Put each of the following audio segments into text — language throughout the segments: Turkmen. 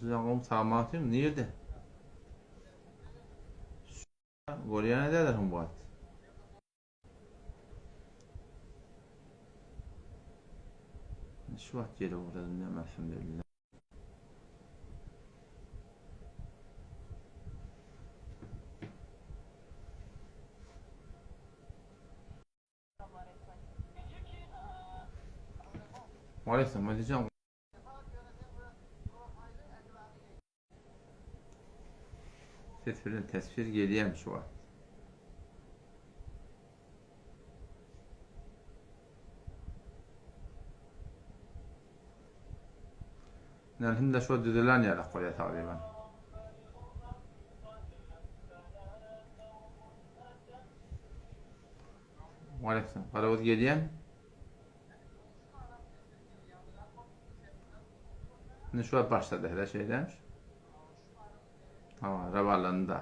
Sizden sag nirde? Görýän ederler bu wagt. Şu wagt ýere ugradım näme elhamdülillah. Aleyküm edeceğim. Ses bilen tesvir gelýärmi şu wagt? Elhamdülillah şu düzelen ýaly bolýar tagryban. Aleyküm. Garawuz gelýän. Indi şu başlady hele şeyden. Tamam, revalandı.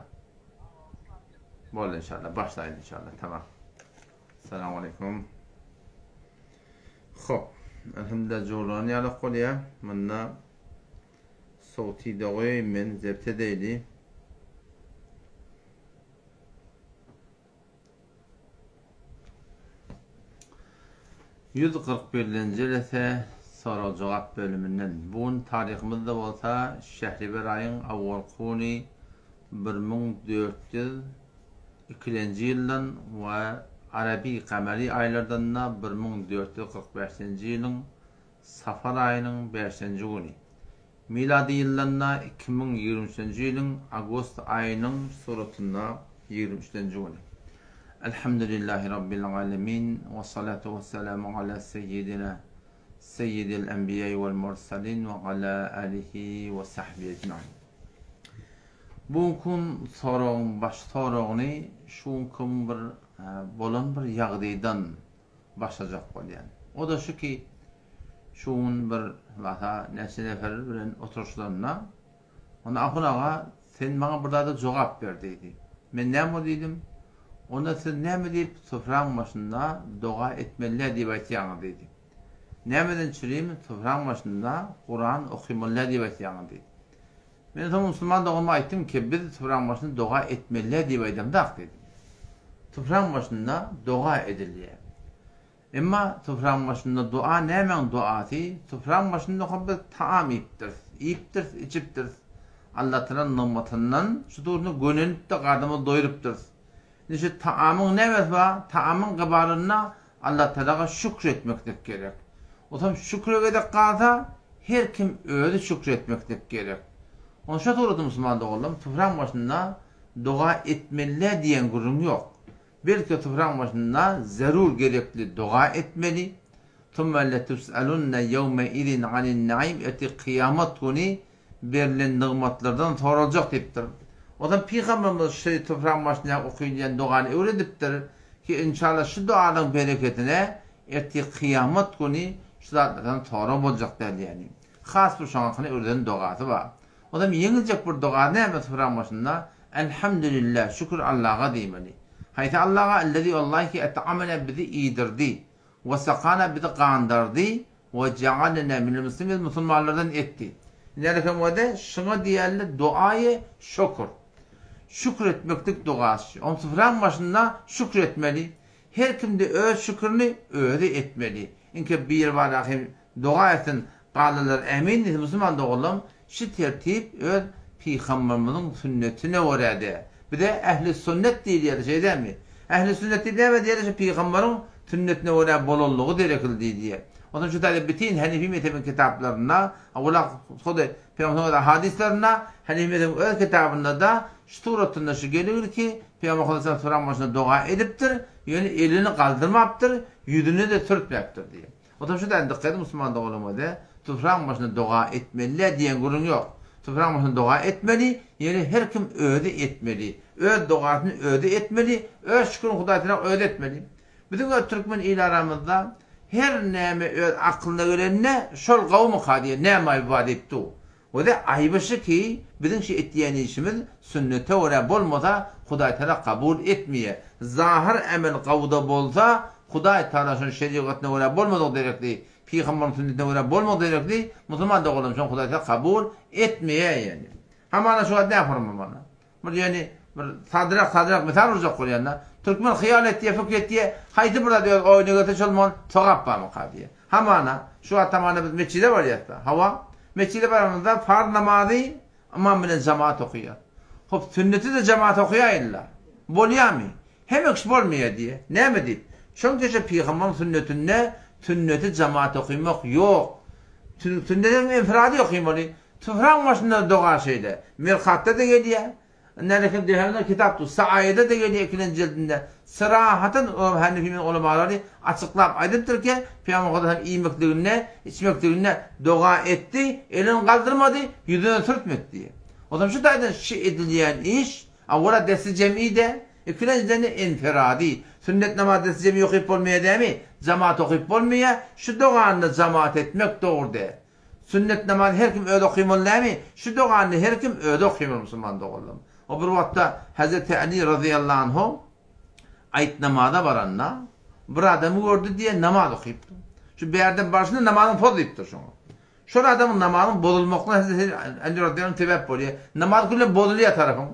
Boldy inşallah. Başlayın inşallah. Tamam. Selamun aleyküm. Hop. Elhamdülillah jorlan ýaly bolýar. Munda sowty dogy men zebt edeýli. 141-nji jelese sorag-jogap bölüminden. Bu gün taryhymyzda bolsa şähriwer aýyň awwalky güni 1402-lenji ýyldan we arabi kamary aýlardan-da 1445-nji ýylyň safar aýynyň bäşinji güni. Milady ýyldan-da 2023-nji ýylyň awgust aýynyň suratynda 23-nji güni. Elhamdülillahi Rabbil alemin we salatu we selamu ala seyyidina seyyidil enbiýai wel mursalin we ala alihi we sahbihi ecmain. Bu gün soragyň baş soragyny şu günki bir bolan bir ýagdaýdan başlajak bolýan. O-da şu ki, şu gün bir waka näçe nefer bilen oturyşylanda, onda Ahun aga, sen maňa bir zada jogap ber diýdi. Men näme ol diýdim. Onda siz näme diýip sufraň başynda doga etmeli-dä diýip aýtýaňyz diýdi. Nämeden çürim sufraň başynda Kuran okymaly-dä diýip aýtýaňyz diýdi. Men soň musulman doganyma aýtdym ki, biz sufraň başynda doga etmeli-dä diýip aýdamzak diýdim. Sufraň başynda doga edilýär. Emma sufraň başynda dua nämäň duasy? Sufraň başynda hem biz taam iýipdiris, iýipdiris, içipdiris. Allatalaň nygmatyndan şu durunda gönenip-de garnymyzy doýrupdyrys. Indi şu taamyň nämesi bar? Taamyň gybalynda Allatalaga şükür etmeklik gerek. Otam şükre gezek galsa, her kim özi şükür etmeklik gerek. Onda şo suratda musulman doganlarym sufraň başynda doga etmeli-dä diýen gürrüň ýok. Belki sufraň başynda zerur gerekli doga etmeli. Summa letus'alunne ýewme izin anin naim ertir kyýamat güni berlen nygmatlardan soraljak diýipdir. Onsoň Pygamberimiz şu sufraň başynda okylýan dogany öwredipdir ki inşallah şu doganyň bereketine ertir kyýamat güni şu zatlardan sorag boljak däl diýýäni. Has bir şoň hakyna öwreden dogasy bar. Onsoň ýeňiljek bir doga näme sufraň başynda Elhamdülillah, şükür Allaha diýmeli. Haýsy Allaha? Ellezî Allahy ki et'amena bizi iýdirdi, we sakana bizi gandardy, we jealena minel muslimin bizi musulmanlardan etdi. Indi hem şuňa diýerler duaýy şükür. Şükür etmeklik dugasy. Oň sufraň başynda şükür etmeli. Her kimde öz şükürini özi etmeli. Inki bir bara hem doga etsin, galanlar ämin diýsin musulman doganlarym, şu tertip öz pygamberimiziň sünnetine görä-de. Bize ähli sünnet diýilýär şeý dälmi? Ähli sünnet diýip näme diýýärler şu pygamberiň sünnetine görä bolanlygy derekli diýilýär. Onsoň şu taýda bitin Hanefi mezhebiň kitaplarynda, awala hudy pygamberiň öz hadyslarynda, Hanefi mezhebiň öz kitabynda-da şu suratynda şu geligir ki, Pygamber sallallahu aleyhi başynda doga edipdir, ýöne elini galdyrmapdyr, ýüzüne-de sürtmäpdir diýýär. Otam şu däl dykgat musulman doganlarymyza topragyň başynda doga etmeli diýen gürrüň ýok. Topragyň başynda doga etmeli, ýöne her kim özi etmeli. Öz dogasyny özi etmeli, öz şükürini Hudaý tarap özi etmeli. Biziň öz türkmen il aramyzda her näme öz aklyna gelende şol gowumyka diýen näme aýby bar diýip dur. Oda aýby şu ki, biziň şu etýän işimiz sünnete görä bolmasa, Hudaý Tagala kabul etmeýär. Zahyr emel gawuda bolsa, Hudaý Tagala şony şerigatyna görä bolmadyk derekli. Pygambaryň sünnetine görä bolmady gerekli, musulman doganlarym şony Hudaý Tagala kabul etmeýär ýöne. Hamana şu wagt näme horma mana. Bir ýöne bir sadyrak sadyrak mysal urjak bolýanda, türkmen hyýal etýär, pikir etýär, haýsy bir zat öz oýuna gelse şol muň sogap barmyka diýýär. Hamana şu wagt hamana biz metjide barýas-da. Hawa, metjide baranymyzda farz namazy ymam bilen jemaat okaýar. Hop, sünneti-de jemaat okaýaýynla. Bolýarmy? Hemme kişi bolmaýar diýýär. Näme diýip? Çünki şu pygambaryň sünnetinde sünneti jemaat okymak ýok. Sünnetiň infirady okymaly. Süfraň başynda doga şeýle. Mirkatda-da gelýär. Nälekim diýseňler kitapda Saaýyda-da gelýär ikinji jildinde. Syrahatan Hanefimiň ulamalary açyklap aýdypdyr ki, Pygamber Hudaý hem iýmekliginde, içmekliginde doga etdi, elini galdyrmady, ýüzüne sürtmedi diýýär. O zaman şu taýdan şu edilýän iş Awwala desti jem'i-de, ikilenjiden-de enferadi. Sünnet namaz desti jem'i okyp bolmaýar dämi? Jamaat okyp bolmaýar. Şu dogany-da jamaat etmek dogry däl. Sünnet namazy her kim özi okymaly dämi? Şu dogany-da her kim özi okymaly musulman doganlarym. O bir wagtda Hezreti Ali razyýallahu anhu aýt namaza baranda bir adamy gördi diýe namaz okypdyr. Şu bärden barşynda namazyň poz diýipdir şoňa. Şol adamyň namazyň bozulmaklygyna Hezreti Aly razyýallahu anh sebäp bolýar. Namaz küllen bozulýar tarapyň.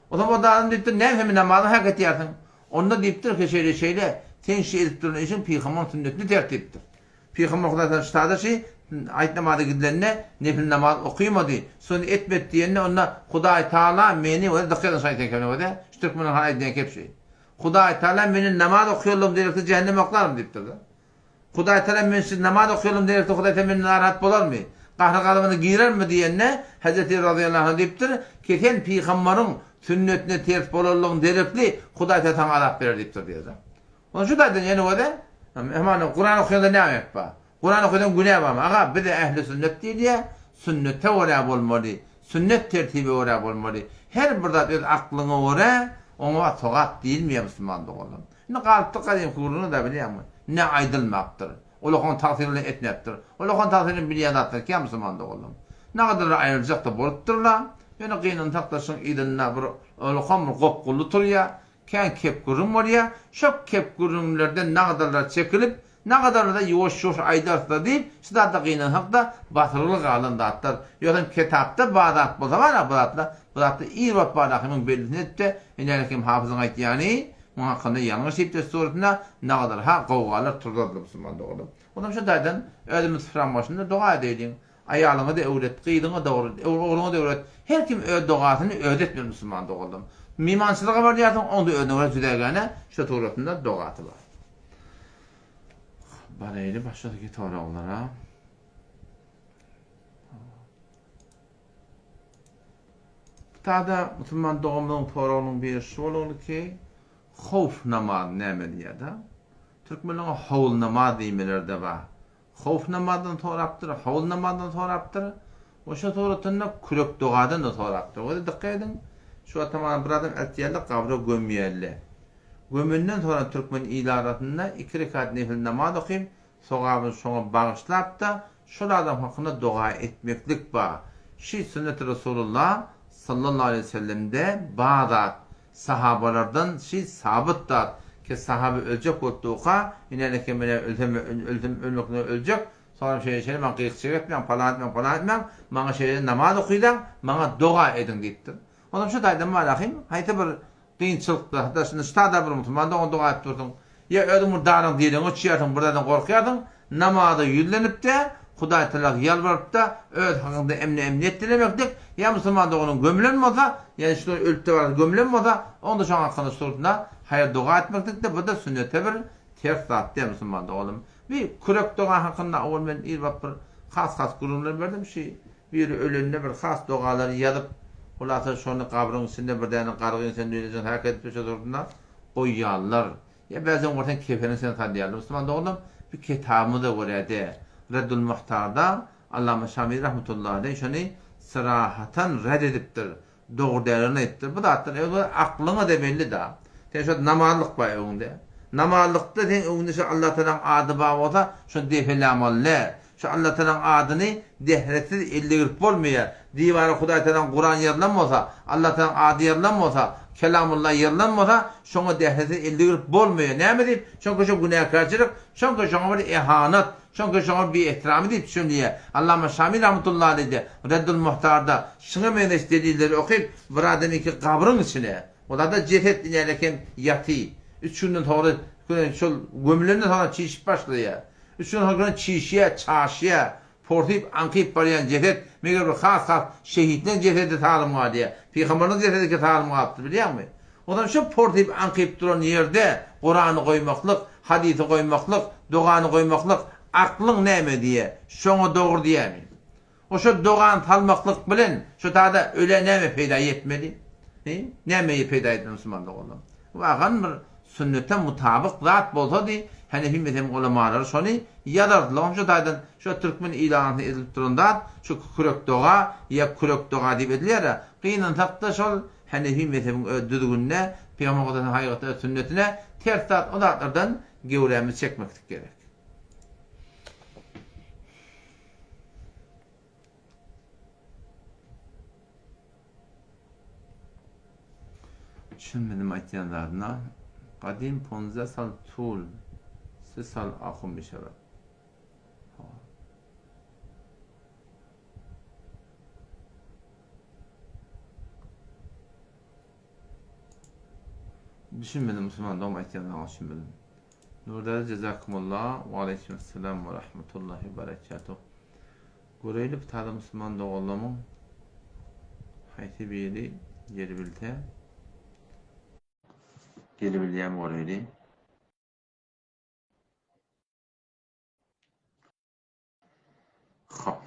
O zaman o adam diýipdir, näme sen namazyňy hak etýärsiň? Onda diýipdir ki, şeýle şeýle, sen şu edip duran işiň pygamberiň sünnetine ters diýipdir. Pygamber Hudaý sana ştada şi aýt namaza gidilende nefil namaz okymady, şony etmedi diýende onda Hudaý Taala meni we dykgat ediň şu aýtýan kepine şu türkmeniň hany aýdýan kep şi. Hudaý Taala meni namaz okýanlygym derekli jähenneme oklarmy diýipdir-de. Hudaý Tagala men siz namaz okaýalym diýerse Hudaý Tagala menden narahat bolarmy? Gahry-gazabyna girermi diýende, Hezreti razyýallahu anh diýipdir, ki sen pygambaryň sünnetine ters bolanlygyň derekli Hudaý Tagala saňa azap berer diýipdir diýýär. Onda şu taýdan ýene göze, hemany Kuran okaýanda näme gep bar? Kuran okaýanda günä barmy? Aga bize ähli sünnet diýilýär, sünnete görä bolmaly, sünnet tertibe görä bolmaly. Her bir zat öz aklyňa görä, oňa sogap diýilmeýär musulman doganlarym. Indi galypdyr gadymky gürrüňi-dä bilýäňmi? Ne aýdylmapdyr. Ulakan tagsyryny etmepdir. Ulakan tagsyryny bilýän zatlar kän musulman doganlarym. Nagadyr aýryljak-da bolupdyr-la. Ýöne gynansak-da şuň yzynda bir ulakan bir gopgully turýar. Kän kep gürrüň bolýar. Şo kep gürrüňlerden nagadyrlar çekilip, Nagadarda ýuwaş-ýuwaş aýdarys-da diýip, şu zatda gynansak-da, basyrgyly galan zatlar. Ýogsam kitapda bar zat bolsa bar-a bu zatlar. Bu zatda ir wagt bar ahymyň bellisini edip-de, ine Hekim hafyzyň aýtýany, muň hakynda ýalňyş diýip dessuratynda nagadar-ha gowgalar turzardy musulman doganlar. Onam şu taýdan özümiz süfraň başynda doga edeýliň. Aýalyňa-da öwret, gyzyňa-da öwret, ogluňa-da öwret. Her kim öz dogasyny özi etmeli musulman doganlar. Mymançylyga barýarsyň, oň-da özüne görä jüdägäne şu suratynda dogasy bar. Baraýly başdaky soraglara. Bu tada musulman doganymyzyň soragynyň biri şu bolany ki, howf namaz näme diýýär-de? Türkmenleriň howl namaz diýmeleri-de bar. Howf namazdan sorapdyr, howl namazdan sorapdyr. We şo suratynda kürek dogadan-da sorapdyr. We dykgat ediň, şu wagt tamam bir adam ätýärler, gabra gömýärler. Gömenden soňra türkmen il arasynda iki rekat nefil namaz okyp, sogabyny şoňa bagyşlap-da, şol adam hakynda doga etmeklik bar. Şi sünneti Resulullah sallallahu aleýhi we sellemde bar zat. Sahabalardan şi sabyt zat, ki sahaba öljek bolup durka, ine ine men ölsem ölsem ölmekine öljek, soňra şeýle şeýle maňa gyýykçylyk etmäň, palan etmäň, palan etmäň, maňa şeýle namaz okydaň, maňa doga ediň diýipdir. Onam şu taýdan bar ahym, haýsy bir Kynçylykda, hatda şunda ştada bir musulman dogan doga edip dursuň, ýa özüň bir daryň diregiňe uçýarsyň, bir zatdan gorkýarsyň, namaza ýüzlenip-de, Hudaý Tagala ýalbaryp-da, öz hakyňda emni-emniýet dilemeklik, ýa musulman doganyň gömlen bolsa, ýa şu ölüp-de barasy gömlen bolsa, onda şoň hakynda şurtuna haýyr-doga etmeklik-de, bu-da sünnete bir ters zat däl musulman doganym. Bir kürek doga hakynda owal men ir wagt bir has-has gürrüňler berdim, şi Biri ölende bir has dogalary ýazyp, hulasa şony gabryň içinde bir däne gargyň içine düýnejin hak edip düşe durduna goýýarlar. Ýa bäzem görseň kefeniň içine salýarlar. Musulman doganlarym bu kitabymyza görä-de Reddul Muhtarda Allama Şamili rahmetullahi aleýh şony syrahatan red edipdir. Dogry däldigini aýtdy. Bu zatlar öňe aklyňa-da belli da. Sen şo namazlyk bar öňüňde. Namazlykda seň öňüňde şo Allatagalaň ady bar bolsa, şony depelämaly däl. Şo Allatagalaň adyny dehretsiz elde girip bolmaýar. Diwara Hudaýtagalaň Kuran ýazylan bolsa, Allatagalaň ady ýazylan bolsa, Kelamullah ýazylan bolsa, şoňa dehretsiz elde girip bolmaýar. Näme diýip? Çünki şo günäkärçilik, çünki şoňa bir ehanat. Çünki şoňa bi-ehtirami diýip düşünilýär. Allama Şami rahmetullahi aleýh-de Reddul Muhtarda şuňa meňzeş delilleri okyp, bir adam iki gabryň içine, olarda jeset inälekem ýaty, üç günden soňra şol gömülenden soňra çişip başlaýar. Üç günden soňra çişýär, çaşýar, porsyp, aňkyp barýan jeset, meger bir has-has şehitleň jesedi salym galýar. Pygamberleň jesedi ki salym galypdyr, bilýäňmi? Onsoň şo porsyp, aňkyp duran ýerde Kurany goýmaklyk, hadysy goýmaklyk, dogany goýmaklyk aklyň näme diýýär? Şoňa dogry diýýärmi? O şo dogany salmaklyk bilen şo tada ölä näme peýda ýetmeli? He? Näme peýda ýetmeli musulman doganlar? Wagan bir sünnete mutabyk zat bolsady, Hanefi mezhebiň ulamalary şony ýazardylar. Onuň şo taýdan şo türkmen ilanasynda edilip duran zat şu kükürek doga ýa kürek doga diýip edilýär-ä. Gynansakda şol Hanefi mezhebiň öz düzgünine, Pygamber Mukaddesyň hakykaty öz sünnetine ters zat o zatlardan göwrämizi çekmeklik gerek. Düşünmedim aýtýan zadyna. Gadym ponza sal tul se sal ahun mişewed. Düşünmedim musulman dogum aýtýan zadyňa düşünmedim. Nurdäde jezakumullah we aleýkumessalam we rahmetullahi we berekatuh. Göreýli bu taýda musulman doganlarymyň haýsy biri gelibilse gelibilýämi göreýli. Hop.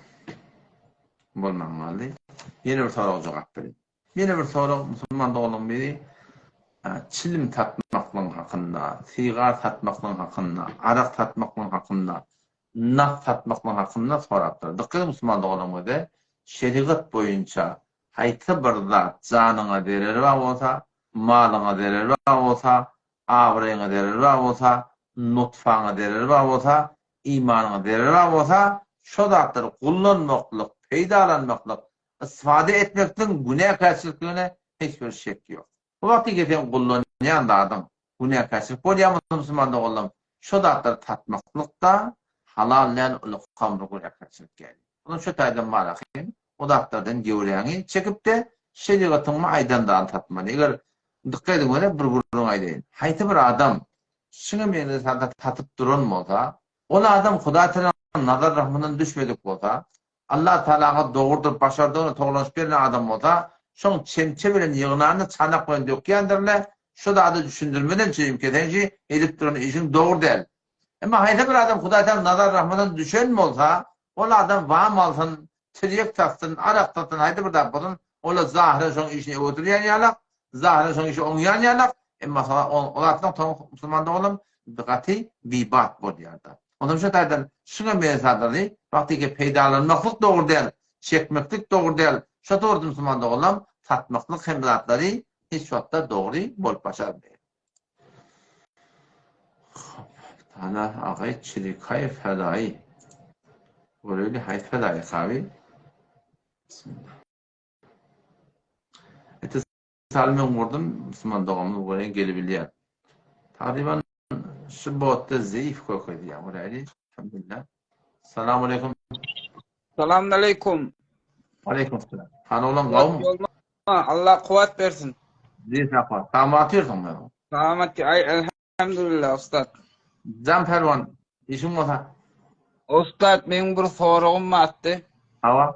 Bolman galdy. Ýene bir soraga jogap bereýin. Ýene bir sorag musulman doganlaryň biri çilim satmaklygyň hakynda, sigar satmaklygyň hakynda, arak satmaklygyň hakynda, nas satmaklygyň hakynda sorapdyr. Dykgat ediň musulman doganlaryň özi şerigat boýunça haýsy bir zat janyňa zereri bar bolsa, malyňa zereri bar bolsa, abraýyňa zereri bar bolsa, nutfaňa zereri bar bolsa, imanyňa zereri bar bolsa, şo zatlary gullanmaklyk, peýdalanmaklyk, istifade etmekligiň günäkärçilikligine hiç bir şek ýok. Bu wagtyky seň gullanýan zadyň günäkärçilik bolýan bolsa musulman doganlarym, şo zatlary satmaklyk-da halal däl, uly hamry günäkärçilik ýaly. Ondan şo taýdan bar ahym, o zatlardan göwräňi çekip-de şerigatyň aýdan zadyny satmaly. Eger dykgat ediň weli bir gürrüň aýdaýyn. Haýsy bir adam şuňa meňzeş zat satyp duran bolsa, ol adam Hudaý Tagalanyň nazar rahmyndan düşmedik bolsa, Allah Tagalaňa dogrudyr başardygyny toglanyşyp beren adam bolsa, şoň çemçe bilen ýygnanyny çanak bilen dökýändirle, şo zady düşündirmeden çilim kesenşi edip duran işiň dogry däl. Emma haýsy bir adam Hudaý Tagalaň nazar rahmyndan düşen bolsa, ol adam wam alsyn, tirýek satsyn, arak satsyn, haýsy bir zat bolsun, ol-a zahyran şoň işini öňe sürýän ýalak, zahyran şoň işi oňýan ýalak, emma soňra ol zatlaň soňy musulman doganlarym gaty bibat bolýar-da. Onsoň şu taýdan şuňa meňzeş zatlary wagtyky peýdalanmaklyk dogry däl, çekmeklik dogry däl, şo dogruda musulman doganlarym satmaklyk hem zatlary hiç wagtda dogry bolup başarmaýar. Hop, Tana agay Çilikaýew fedaýy. Göreli haýsy fedaýy kaby? Bismillah. Ittisal men gurdum, musulman doganymyz göreýin gelibilýär. Tagryban şu botda zeýif kökezýär. Göräýli. Alhamdulillah. Salam aleýkum. Salam aleýkum. Aleýkum salam. Hany oglan gowmy? Allah kuwwat bersin. Zeýif kuwwat. Salam atyrsyň men. Salamat ay elhamdülillah ustad. Jan pälwan işiň bolsa. Ustad meň bir soragym bardy. Hawa.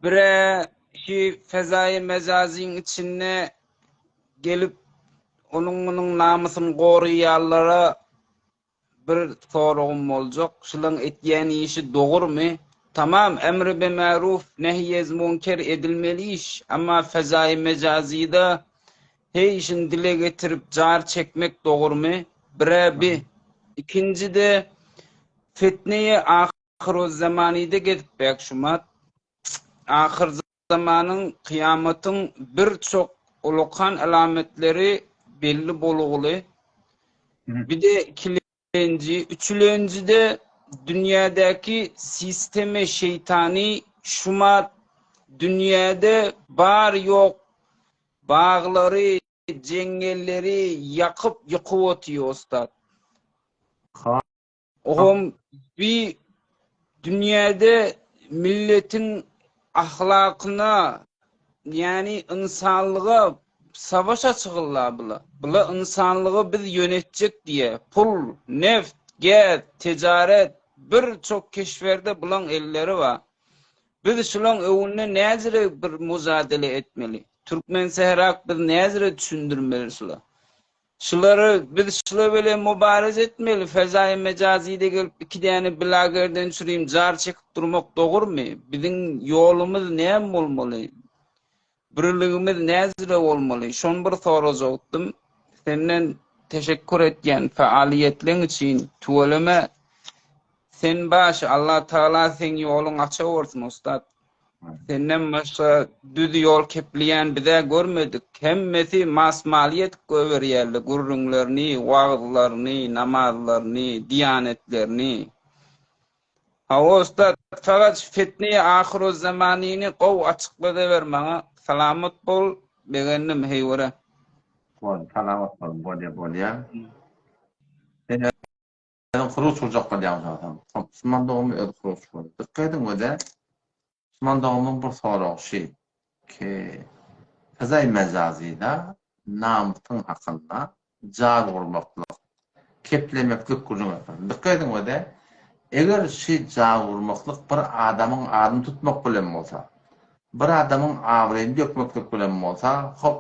Bire şi fezaýy mejazyň içinde gelip onuň munuň namysyny goraýanlara bir soragym boljak. Şulaň etýän işi dogurmy? Tamam emri be maruf nehy ez munker edilmeli iş, emma fezaýy mejazyda heý şuny dile getirip jar çekmek dogurmy? Bire bi. Ikinjide fitneýe Ahyruzzamanyda gezip bek şumat. Ahyrzamanyň, kyýamatyň bir çok ulakan alametleri belli bolugly. Bir-de ikilenji, üçülenjide dünýädäki sisteme şeýtany şumat dünýäde bar ýok baglary, jeňňelleri ýakyp ýykyp otyr ustad. Oňam. Bi dünýäde milletiň ahlakyna, ýani ynsanlyga savaş açygylla bula. Bula ynsanlygy biz ýönetjek diýe. Pul, neft, gäz, tejaret bir çok keşwerde bulaň elleri bar. Biz şulaň öňünde näzire bir mujadele etmeli. Türkmen sährak biz näzire düşündirmeli şula. Şulary biz şula bilen mubarez etmeli fezaýy mejazide gelip iki däne bilagerden çürim jar çekip durmak dogurmy? Biziň ýolumyz näme bolmaly? Birligimiz näzire bolmaly? Şony bir sorajakdym. Senden teşekkür etýän faaliýetleň üçin tüweleme sen baş Allah Tagala seň ýoluň açyk bolsun ussat. Senden başga düz ýol kepleýän bizä görmedik. Hemmesi mas-maly edip goýberýärler gürrüňlerini, wagyzlaryny, namazlaryny, diýanetlerini. Hawa ussat, fakat şu fitneýi ahyruzzamanyny gowy açykladyber maňa. Salamat bol, begendim heýwere. Boldy, salamat bol, bolýa bolýa. Sen Özüň huruç urjak bolýaň şonsoň. Musulman doganmy özi huruç boldy. Dykgat ediň özä. Musulman doganymyň bir soragy şy ki, Fezaý mejazyda namysyň hakynda jar urmaklyk, keplemeklik gürrüň etmez. Dykgat ediň özä, eger şy jar urmaklyk bir adamyň adyny tutmak bilen bolsa, bir adamyň abraýyny dökmeklik bilen bolsa, hop,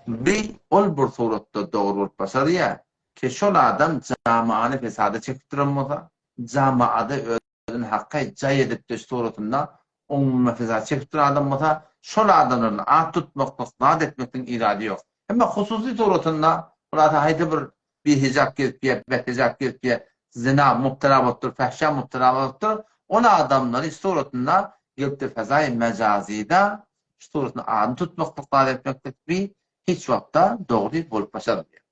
bi ol bir suratda dogry bolup başarýar. Ki şol adam jamaany fesada çekip duran bolsa, jamaada özüni hakga jaý edip düş suratynda umumy fesada çekip duran adam bolsa, şol adamlardan at tutmaklyk, zat etmekligiň irady ýok. Emma hususy suratynda hulasa haýsy bir bihijap gezip ýa bethijap gezip ýa zina mubtela bolup dur, fähşä mubtela bolup dur, ol adamlary suratynda gelip-de fezaýy mejazyda şu suratynda adyny tutmaklyk, zat etmeklik bi hiç wagtda dogry bolup başarmaýar.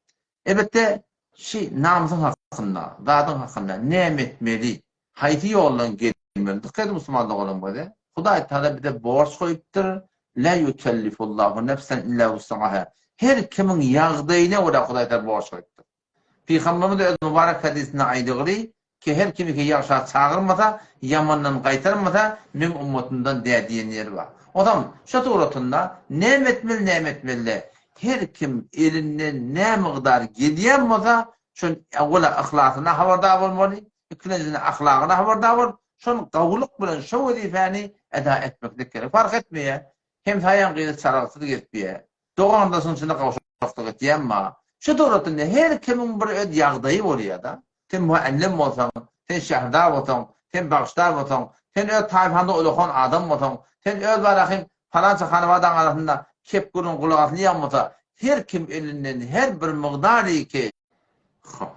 Elbetde, şi namysyň hakynda, zadyň hakynda näme etmeli, haýsy ýoldan gelmeli, dykgat ediň musulman doganlarym göze, Hudaý Tagala bize borç goýupdyr, La ýukellifullahu nefsen illa wus'aha, her kimiň ýagdaýyna görä Hudaý Tagala borç goýupdyr. Pygamberimiz öz mübarek hadysynda aýdygyly, Ki her kimi ki ýagşa çagyrmasa, ýamandan gaýtarmasa, meň ummatymdan dä diýen ýeri bar. Onsoň şo suratynda näme etmeli, näme etmeli däl. Her kim elinden nä mygdar gelýän bolsa, şon owala yhlasyna habardar bolmaly, ikilenjiden ahlagyna habardar bolup, şon gowulyk bilen şo wezipeni eda etmeklik gerek. Fark etmeýär. Hemsaýaň gyzy çaralsyz gezipýär. Dogan-dostuň içinde gowşaklyk etýän bar. Şu suratynda her kimiň bir öz ýagdaýy bolýar-da. Sen muallym bolsaň, sen şährdar bolsaň, sen bagşdar bolsaň, sen öz taýpaňda ulakan adam bolsaň, sen öz barahym palança hanabadaň arasynda kep gürrüň gulak asylýan bolsa, her kim elinden her bir mygdaryky Hop.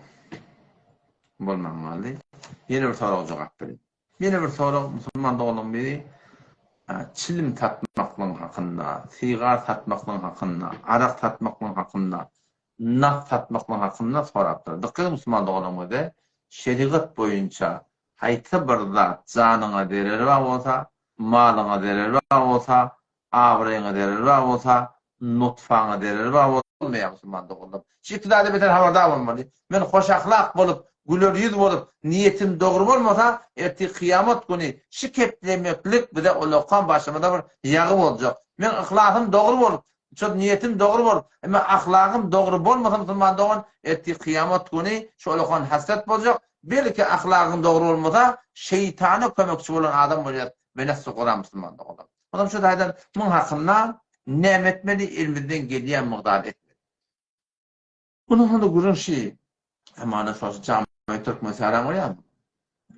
Bolman galdy. Ýene bir soraga jogap bereýin. Ýene bir sorag, musulman doganlaryň biri çilim satmaklygyň hakynda, sigar satmaklygyň hakynda, arak satmaklygyň hakynda, nas satmaklygyň hakynda sorapdyr. Dykgat ediň musulman doganlaryň özi, şerigat boýunça haýsy bir zat janyňa zereri bar bolsa, malyňa zereri bar bolsa, Abraýyňa zereri bar bolsa, nutfaňa zereri bar bolsa, bolmaýar musulman doganlar. Şu iki zada beter habardar bolmaly. Men hoşahlak bolup, güler ýüz bolup, niýetim dogry bolmasa, ertir kyýamat güni şu keplemeklik bize ulakan başymyza bir ýagy boljak. Men yhlasym dogry bolup, şol niýetim dogry bolup, emma ahlagym dogry bolmasa musulman dogan, ertir kyýamat güni şu ulakan hasrat boljak. Belki ahlagyň dogry bolmasa, şeýtana kömekçi bolan adam bolýas. Menä soran musulman doganlar. Onam şu taýdan muň hakynda näme etmeli, elimizden gelýän mygdary etmeli. Mundan soňda gürrüň şi, hamana şol jamy Türkmenistana bolýarmy?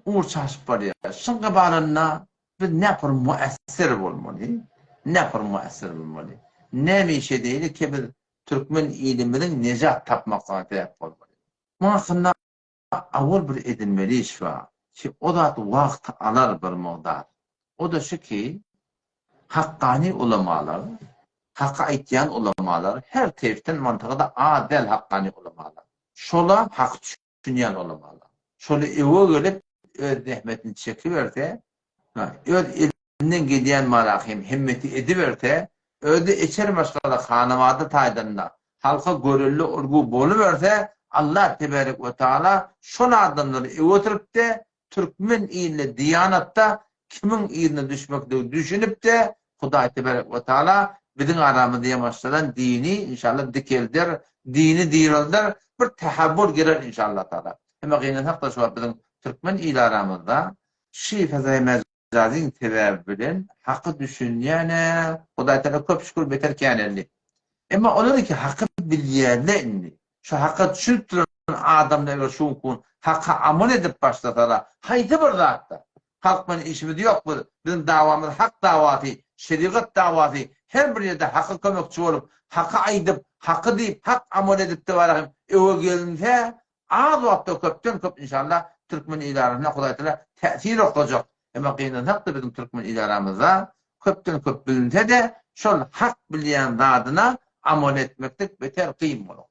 Ugur çaşyp barýar. Şuň gabalynda biz näpir muessir bolmaly, näpir muessir bolmaly. Näme iş edeýli ki biz türkmen ilimiziň nejat tapmaklygyna sebäp bolmaly. Muň hakynda Awal bir edilmeli iş bar ki, o zat wagt alar bir mugdar. O-da şu ki, hakkany ulamalar, haky aýtýan ulamalar, her tefden mantygada az däl hakkany ulamalar. Şola haky düşünýän ulamalar. Şoly öwe gelip öz zähmetini çekiberse, öz elinden gelýän mara hem hemmeti ediberse, özi içeri maşgala hanawada taýdan-da halka görelde ulgy boluberse, Allah tebarek we taala şol adamlary öwe oturyp-de. türkmen iline diýanatda kimiň yzyna düşmekligi düşünip-de Hudaý teberek we taala biziň aramyzda ýamaşdyran dini inşallah dikelder, dini direlder, bir tähewwül geler inşallah taala. Emma gynansak-da şu wagt biziň türkmen ili aramyzda şi fezaýy Jazyň sebäbi bilen haky düşünýäne Hudaý Tagala köp şükür beter käneldi. Emma olar ki haky bilýänle indi. Şu haka düşünip duran adamlar eger şu gün haka amal edip başlasala haýsy bir zatda halk bilen işimiz ýok biz biziň dawamyz hak dawasy şerigat dawasy her bir ýerde haka kömekçi bolup haky aýdyp haky diýip hak amal edip de barahym öwe gelinse Az wagtda köpden köp inşallah türkmen idarasynda Hudaý Tagala täsir oklajak. Emma gynansakda biziň türkmen idaramyzda köpden köp bilinse-de şol hak bilýän zadyna amal etmeklik beter kyn bolar.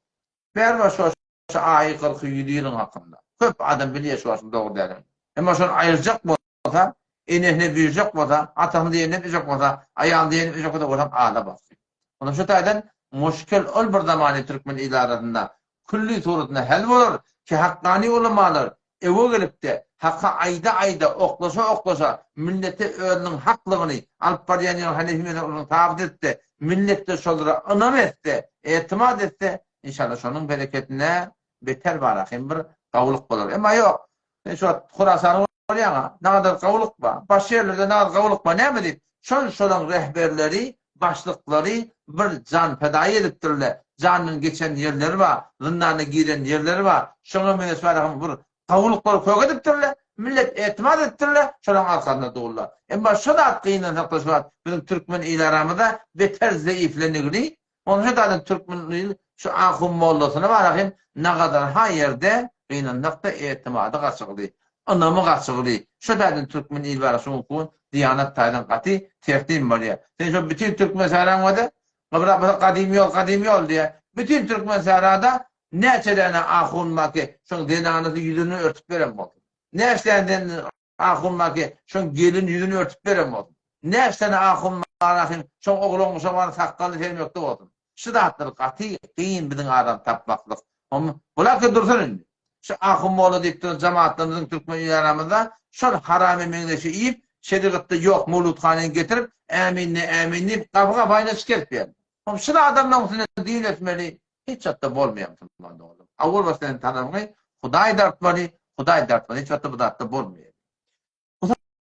Bäri şu şu aýy kyrky ýüzi ýylyň hakynda. Köp adam bilýär şu wagtyň dogry däldigini. Emma şony aýyrjak bolsa, enesine buýurjak bolsa, atasyny diýenine etmejek bolsa, aýalyny diýenine etmejek bolsa olam ala basdy. Onda şu taýdan muşkil ol bir zamany türkmen idarasynda külli suratynda hal bolar ki hakkany ulamalar öwe gelipde haka aýda-aýda oklaşa-oklaşa millete özüniň haklygyny alyp barýan ýaly hanefi mezhebini sabyt etse milletde şolara ynam etse etimat etse inşallah şonuň bereketine beter barahym bir gawulyk bolar emma ýok sen şu wagt Horasany Bolýaňa, nagadar gawulyk bar. Başga ýerlerde nagadar gawulyk bar. Näme diýip, şol şolaň rehberleri, başlyklary bir janpedaýy edipdirler. Jandan geçen ýerleri bar, zyndana giren ýerleri bar. Şoňa meňzeş barahym bir gawulyklary kök edipdirler. Millet etimat edipdirler, şolaň arkasynda durlar. Emma şo zat gynansakda şu wagt biziň türkmen il aramyzda beter zeýiflenigini Onça dadan türkmen şu ahun mollasyna barahym nagadar ha ýerde gynanmakda etimady gaçygly, ynamy gaçygly. Şo taýdan türkmen il bara şu gün diýanat taýdan gaty tertip bolýar. Sen şo bütin türkmen sähraň wada gybrak bolsa gadym ýol gadym ýol diýýär. Bütin türkmen sährada näçe däne ahun bar ki şoň zenanasy ýüzüni örtüp beren bolsun. Näçe däne Ahun bar ki, şoň gelin ýüzüni örtüp beren bolsun. Näçe sene ahun bar ahyn, şoň oglan guşak bar sakgalyny sermekde bolsun. Şu zatlar gaty kyn biziň adam tapmaklyk. Hom, bular dursun indi. Şu ahun molla diýip duran jamaatlarymyzyň türkmen il aramyzda şol haramy meňzeşi iýip, şerigatda ýok mowludhanyny getirip, äminne ämin diýip gapy gapaýyna çykerip berdi. Hom, şul adamlaryň üstüne din ösmeli hiç wagtda bolmaýar musulman doganlar. Awal başda sen talabyňy Hudaý dartmaly, Hudaý dartmaly hiç wagtda bu zatda bolmaýar.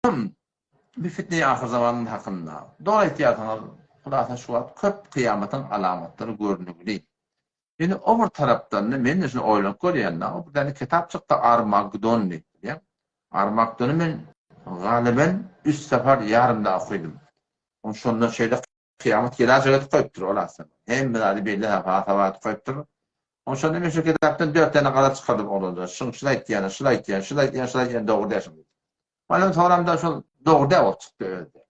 Hum bir fitne ahyr zaman hakynda. Dogry aýtýarsyňyz, hulasa şu wagt köp kyýamatyň alamatlary görnükli. Ýöne o bir tarapdan-da men-de şuny oýlanyp görýän-de, o bir däne kitap çykdy Armagdon diýip, bilýäňmi? Armagdony men galyben üç sapar ýarym-da okydym. Şonda şeýle Kyýamat geläjek edip goýupdyr ol aslynda. Hemme zady belli hasaba edip goýupdyr. Oň şonda men şu kitapdan dört däne garaz çykardym oglanlara. Şuň şul aýtýany, şul aýtýany, şul aýtýany, şul aýtýany dogry däl şuň diýip. Olam soramda şol dogry däl bolup çykdy özi.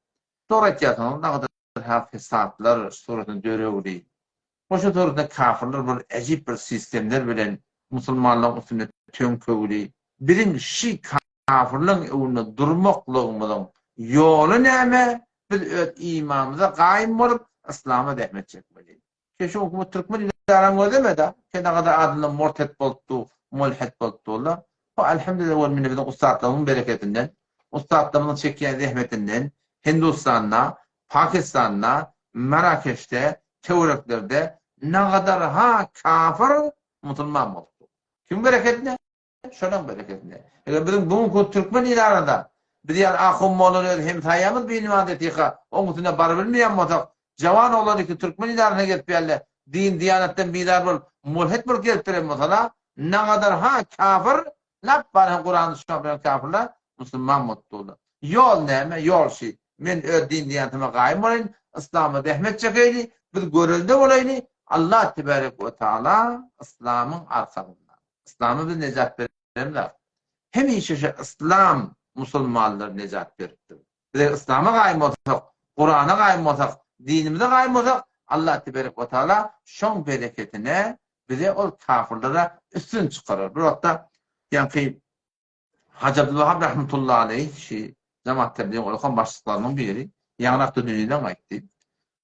Dogry aýtýarsyň, nagadyr ha fesatlar suratynda döregli. Goşa suratynda kafirler bir äjip bir sistemler bilen musulmanlaryň üstünde töňkegli. Biziň şi kafirleň öňünde durmaklygymyzyň ýoly näme? Biz öz imanymyza gaýym bolup, yslama zähmet çekmeli. Ki şu hökümet türkmen idaram gözlemedi. Kenagada adyndan mortet bolupdy, mulhit bolupdy olar. Bu alhamdulillah we minne biziň ussatlarymyzyň bereketinden, ussatlarymyzyň çekýän zähmetinden Hindustanda, Pakistanda, Marakeşde, töwereklerde nagadar ha kafir musulman bolupdy. Kim bereketine? Şolaň bereketine. Eger biziň bu günki türkmen il arada biz ýaly ahun mollany öz hemsaýamyz bilimaz etika oň üstüne barybilmeýän bolsak, jawan oglan iki türkmen il arasyna gelip ýaly din diýanatdan bizar bolup mulhit bolup gelip duran bolsala, nagadar ha kafir lap bar hem Kurany düşmek bilen kafirler musulman bolup durlar. Ýol näme? Ýol şi. Men öz din diýanatyma gaýym bolaýyn, yslama zähmet çekeýli, biz görelde bolaýly, Allah tebarek we taala yslamyň arkasynda. Yslama biz nejat beremzok. Hemişe şu yslam musulmanlara nejat beripdir. Biz eger yslama gaýym bolsak, Kurana gaýym bolsak, dinimize gaýym bolsak, Allah teberek we taala şoň bereketine bize ol kafirlere üstün çykarar. Bir wagtda ýaňky Hajy Abdulwahab rahmetullahi aleýh şi Jemaat Tebligiň ulakan başlyklarynyň biri ýaňrakda dünýeden gaýtdy.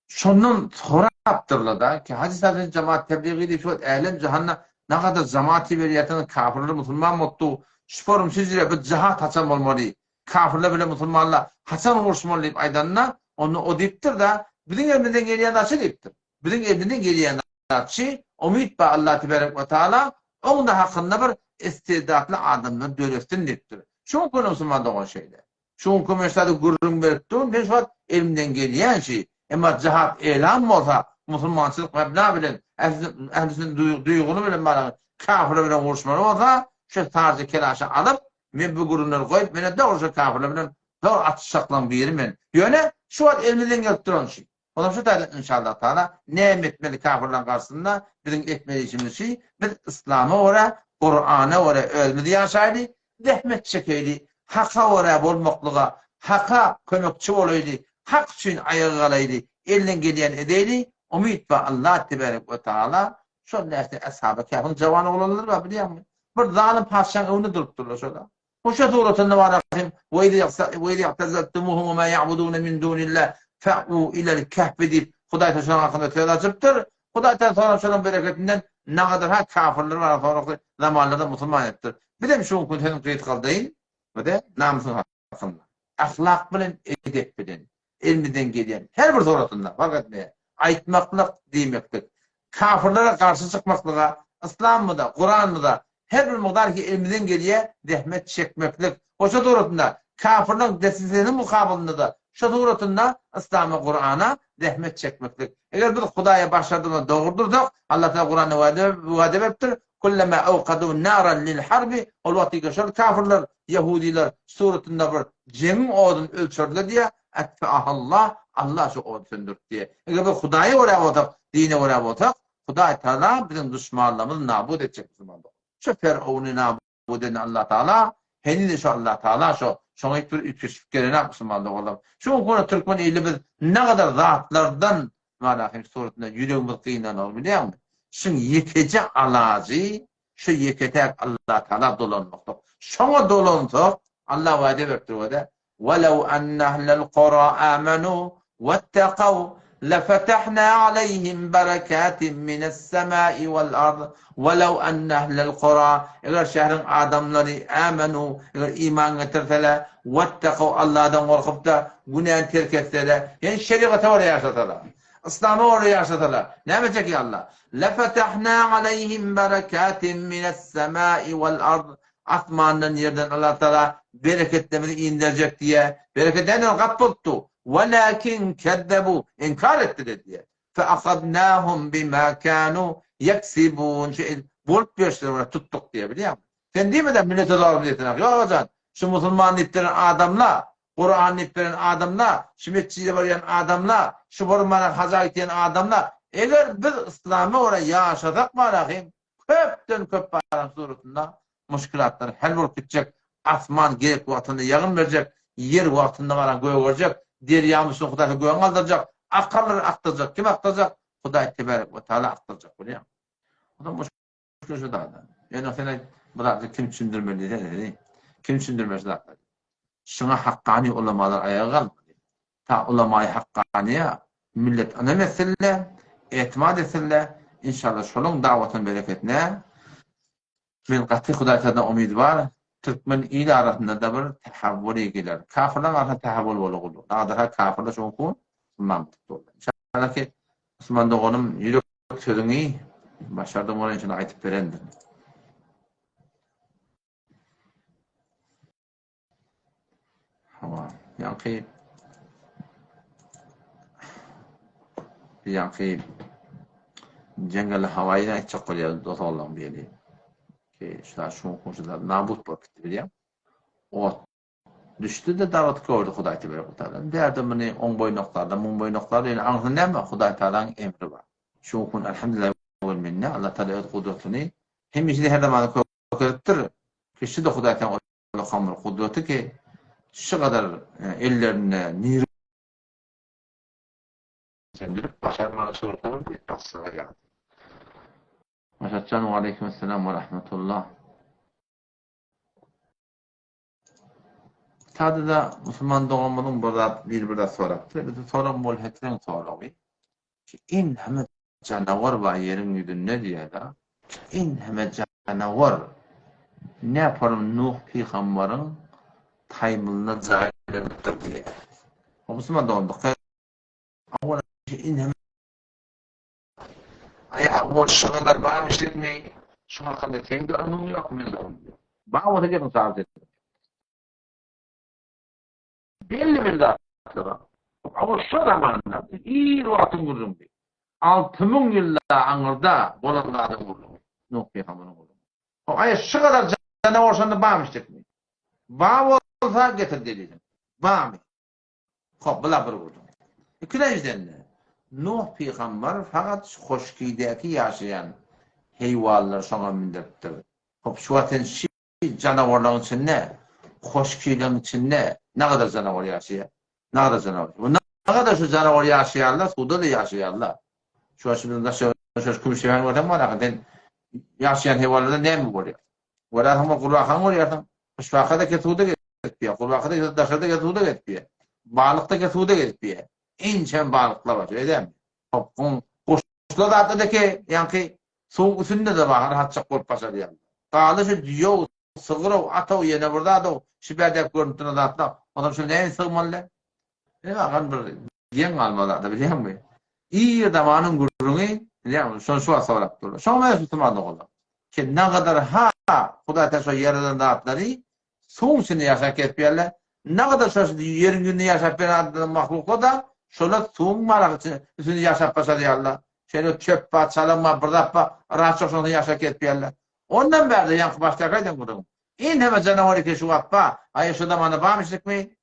Şondan sorapdyrlar-da ki, Hajy sag sen Jemaat Tebligi diýip şu wagt älem jahanda nagadar jemaat iberýärsiňiz, kafirler musulman bolupdy. Şu forum şüjre bu jihat haçan bolmaly, kafirler bilen musulmanlar haçan uruşmaly diýip aýdanda, onda o diýipdir-de, biziň elimizden gelýän zat şu diýipdir. Biziň elimizden gelýän zat şu, umyt bar Allah tebarek we taala oň-da hakynda bir istidatly adamlar döretsin diýipdir. Şu gün musulman dogan şeýle. Şu günki men şada gürrüň berip durun, men şu wagt elimden gelýän şi. Emma jihat elan bolsa, musulmançylyk mebna bilen, ähli-sünnet duýgyny bilen barabar kafirler bilen uruşmaly bolsa, şu saryja kelaşy alyp, men bu gürrüňleri goýup, mene dogry şu kafirler bilen zor atyşjaklaryň biri men. Ýöne şu wagt elimizden gelip duran şi. Onam şu taýdan inşallah taala näme etmeli kafirleriň garşysynda biziň etmeli işimiz şi, biz yslama görä, Kurana görä özümiz ýaşaýly, zähmet çekeýli, haka görä bolmaklyga, haka kömekçi bolaýly, hak üçin aýaga galaýly, elden gelýäni edeýli, umyt bar Allah tebarek we taala şol närse Ashaby Käfiň jawan oglanlary bar bilýäňmi? Bir zalym patyşaň öňünde durupdyrlar şolar. Hoşa suratynda bar hem we iz i'tazaltumuhum we ma ya'budun min dunillah fa'u ilel kehfi diýip Hudaý Taala şonuň hakynda söz açypdyr. Hudaý Taala soňra şonuň bereketinden nagadyr ha kafirler bar soňraky zamanlarda musulman edipdir. Bizem şu günki sözüň gysgaldaýyn we namysyň hakynda. Ahlak bilen edep bilen elimizden gelýän her bir suratynda fark etmeýär. Aýtmaklyk diýmeklik Kafirlere garşy çykmaklyga, Yslamymyza, Kuranymyza her bir mukdar ki elimizden gelýä zähmet çekmeklik. Hoşa suratynda kafirleň desisesiniň mukabylynda-da şo suratynda Yslama, Kurana zähmet çekmeklik. Eger biz Hudaýa başardygymyzda dogry dursak, Allah Tagala Kuranda wada wada beripdir, Kullama awkadu naran lil harbi, ol wagtyka şol kafirler, ýehudiler suratynda bir jeňiň oduny ölçerdiler diýýär, Etfeahallah, Allah şu ody söndürdi diýýär. Eger biz Hudaýa görä bolsak, dine görä bolsak, Hudaý Tagala biziň duşmanlarymyzy nabut etjek musulman dogan. Şu Ferowny nabut eden Allah Tagala, heniz-de şu Allah Tagala şo, şoňa hiç bir üýtgeşiklik gelenok musulman doganlar. Şu gün türkmen ili biz nagadar zatlardan Malahym suratynda ýüregimiz gynanok bilýäňmi? Şuň ýekeje alajy şu ýeke-täk Allah Tagala dolanmakdyr. Şoňa dolansak, Allah wada beripdir wada, Welew enne ehlel kura amenu wettekaw lefetehna aleýhim berekatin mines-semai wel-ard. Welew enne ehlel kura eger şäheriň adamlary amenu eger iman getirseler, wettekaw Allahdan gorkup-da günäni terk etseler, ýagny şerigata görä ýaşasalar, yslama görä ýaşasalar, näme etjek ýa Allah? Lefetehna aleýhim berekatin mines-semai wel-ard. Asmandan ýerden Allah Tagala bereketlerimizi inderjek diýýär. Bereket näden gap bolupdy? Welakin kezzebu inkar etdiler diýýär. Fe ahadnahum bima kanu ýeksibun şu bolup ýörşleri bilen tutduk diýýär bilýäňmi? Sen diýme-de millete zalym diýseň. Ýok agajan, şu musulman diýip beren adamlar, Kuran diýip beren adamlar, şu metjide barýan adamlar, şu bolmana haja gitýän adamlar, eger biz yslama görä ýaşasak barahym, Köpden köp baran suratynda muşkilatlar hal bolup gitjek, asman gerek wagtynda ýagyn berjek, ýer wagtynda baran gögerjek, derýamyz üstüne Hudaý gögüň galdyrjak, akarlary akdyrjak, kim akdyrjak? Hudaý tebarek we taala akdyrjak bolýar. Ondan muşkil şu zada. Ýöne sen aýt, bu zatlar kim düşündirmeli diýsene, seni. Kim düşündirmeli şu zatlary? Şuňa hakkany ulamalar aýaga galmaly. Ta ulamaýy hakkanyýa millet ynam etsinle, etimat etsinle, inşallah şolaň dawatynyň bereketine men gaty Hudaý tagaladan umydy bar, türkmen il arasynda-da bir tähawwuly geler. Kafirlaň arasynda tähawwul bolar. Nadyr-ha kafirler şoň üçin musulman boldy. Inşallah ki musulman doganym ýürek sözüňi başardygym bolan inşallah aýdyp berendirin. Hawa, ýaňky ýaňky jeňňeli hawaýy aýtjak bolýar dost-oglanlaryň biri. Ki, şular şuň şular nabut bolup gitdi bilýäň. Ot düşdi-de dagy gördi Hudaý tebarek we taala. Bärde muny oň boýnaklarda, muň boýnaklarda ýöne aňsy näme? Hudaý Tagalaň emri bar. Şu gün elhamdülillah we minne Allah Taala öz gudratyny hemişe her zaman görkezipdir. Ki şu-da Hudaý Tagalaň Ulkan bir gudraty ki, şu gadar ellerinde nir. Söndürip başarmagy şortaň betbagtçylyga geldi. Maşatjan Waleýkim-esselam we rahmetullah. Sada-da musulman doganymyzyň bir zat biri bir zat sorapdyr. Bizi soran bol hetreň soragy. Şu enheme janawar bar ýeriň ýüzünde diýýär-de. Şu enheme janawar. Näparyň Nuh pygambaryň taýmylynda jaýlanypdyr diýýär. Musulman dogan dykgat Aý ol şygalar barmyş diýdimi? Şuň hakynda seň-de ylmyň ýok, meň-de ylmym ýok. Bar bolsa geliň sabyt ediň. Belli bir zatlar bar. Ol şo zamanda, ir wagtyň gürrüňi. 6000 ýylda aňyrda bolan zadyň gürrüňi. Nuh pygamberiň gürrüňi. Aý şu gadar janawar şonda barmyş diýdimi? Bar bolsa getir delilini. Barmy? Hop, bula bir gürrüň. Ikilenjiden-de, Nuh pygamber fakat şu hoşkidäki ýaşaýan heýwanlary şoňa mündüripdir. Hop, şu wagt sen şi janawarlaryň içinde, hoşkileriň içinde nagadar janawar ýaşaýar? Nagadar janawar. Bu nagadar şu janawar ýaşaýarlar, suwda-da ýaşaýarlar. Şu wagt şu biziň daş şu Kümüşdepäni görseň bar, sen ýaşaýan heýwanlarda näme bolýar? Görýärsiň, bir gurbakany görýärsiň. Guşbaka-da ke suwda gezip ýör. Gurbaka-da ke daşarda ke suwda gezip ýör. Balyk-da ke suwda gezip ýör. Inçe balyklar bar, şeýle dälmi? Hop, guşlar zatlar-da ke, ýaňky suwuň üstünde-de bar, rahatjak bolup başarýarlar. Galdy şu düýe-ow, sygyr-ow, at-ow, ýene bir zat-ow, şu bärdäki görnüp duran zatlar. Onsoň şuny näme sygmaly? Ine bakan bir geň galma zat-a, bilýäňmi? Ir zamanyň gürrüňi, bilýäňmi, şony şu wagt sorap durlar. Şoňa meňzeş musulman doganlar. Ki nagadar ha Hudaý Taala şo ýaradan zatlary suwuň içinde ýaşap gezip ýörler. Nagadar şo ýeriň ýüzünde ýaşap ýören adamlar mahluklar da şolar suwuň maragy içinde üstünde ýaşap başarýarlar. Şeýle çöp bar, çalam bar, bir zat bar, rahatça şonda ýaşap gezip ýörler. Ondan bärde ýaňky başdaky aýdan gürrüňim. Eneme janawar eken şu wagt bar. Aý şo zamanda barmyşlykmy?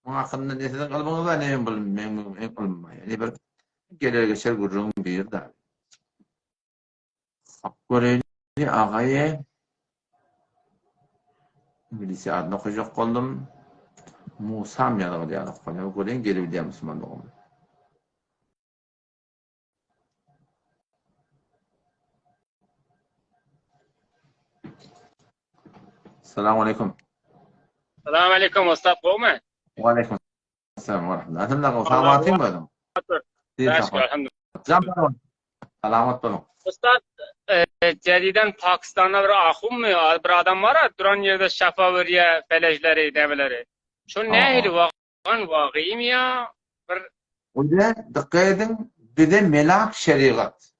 Muň hakynda ne siziň ylmyňyz bar, ne meň bilim, meň ylmym bar. Ýani bir geler geçer gürrüňiň biri da. Hak göreýli agaýe. Iňlisçe adyny okajak boldum. Musam ýazgyly ýaly okalýar. Göreýin gelebilýär musulman doganlar. Salam aleýkum. Salam aleýkum ussat gowmy? Wa aleýkum salam wa rahmetullah. Alhamdulillah gowy. Salamatyň özüň? Şükür, Salamat boluň. Ussat, jediden Pakistanda bir ahunmy, bir adam bar, duran ýerde şafa berýär felejleri, nämeleri. Şol nähili wagan wagymy ýa bir Ine, dykgat ediň, bize melak şerigat.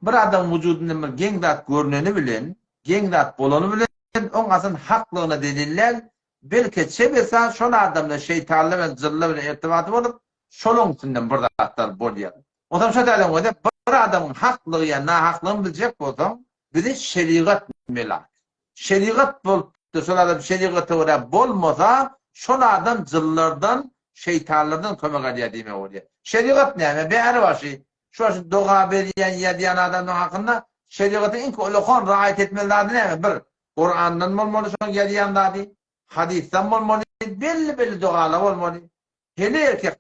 Bir adamyň wujudynda bir geň zat görneni bilen, geň zat bolany bilen, oň asyl haklygyna delil däl, belki çebesa şol adamda şeýtanlar bilen, jynlar bilen irtibaty bolup, şolaň üstünden bir zatlar bolýar. Onsoň şo taýdan görse, bir adamyň haklygy ýa nahaklygyny biljek bolsaň, bize şerigat melak. Şerigat bolupdyr, şol adam şerigata görä bolmasa, şol adam jynlardan, şeýtanlardan kömek alýar diýmek bolýar. Şerigat näme? Bäri başy, şu başy doga berýän, ýazýan adamlaryň hakynda şerigatyň iň ullakan raýat etmeli zady näme? Bir, Kurandan bolmaly şoň ýazýan zady, hadysdan bolmaly, belli-belli dogalar bolmaly. Heleý erkek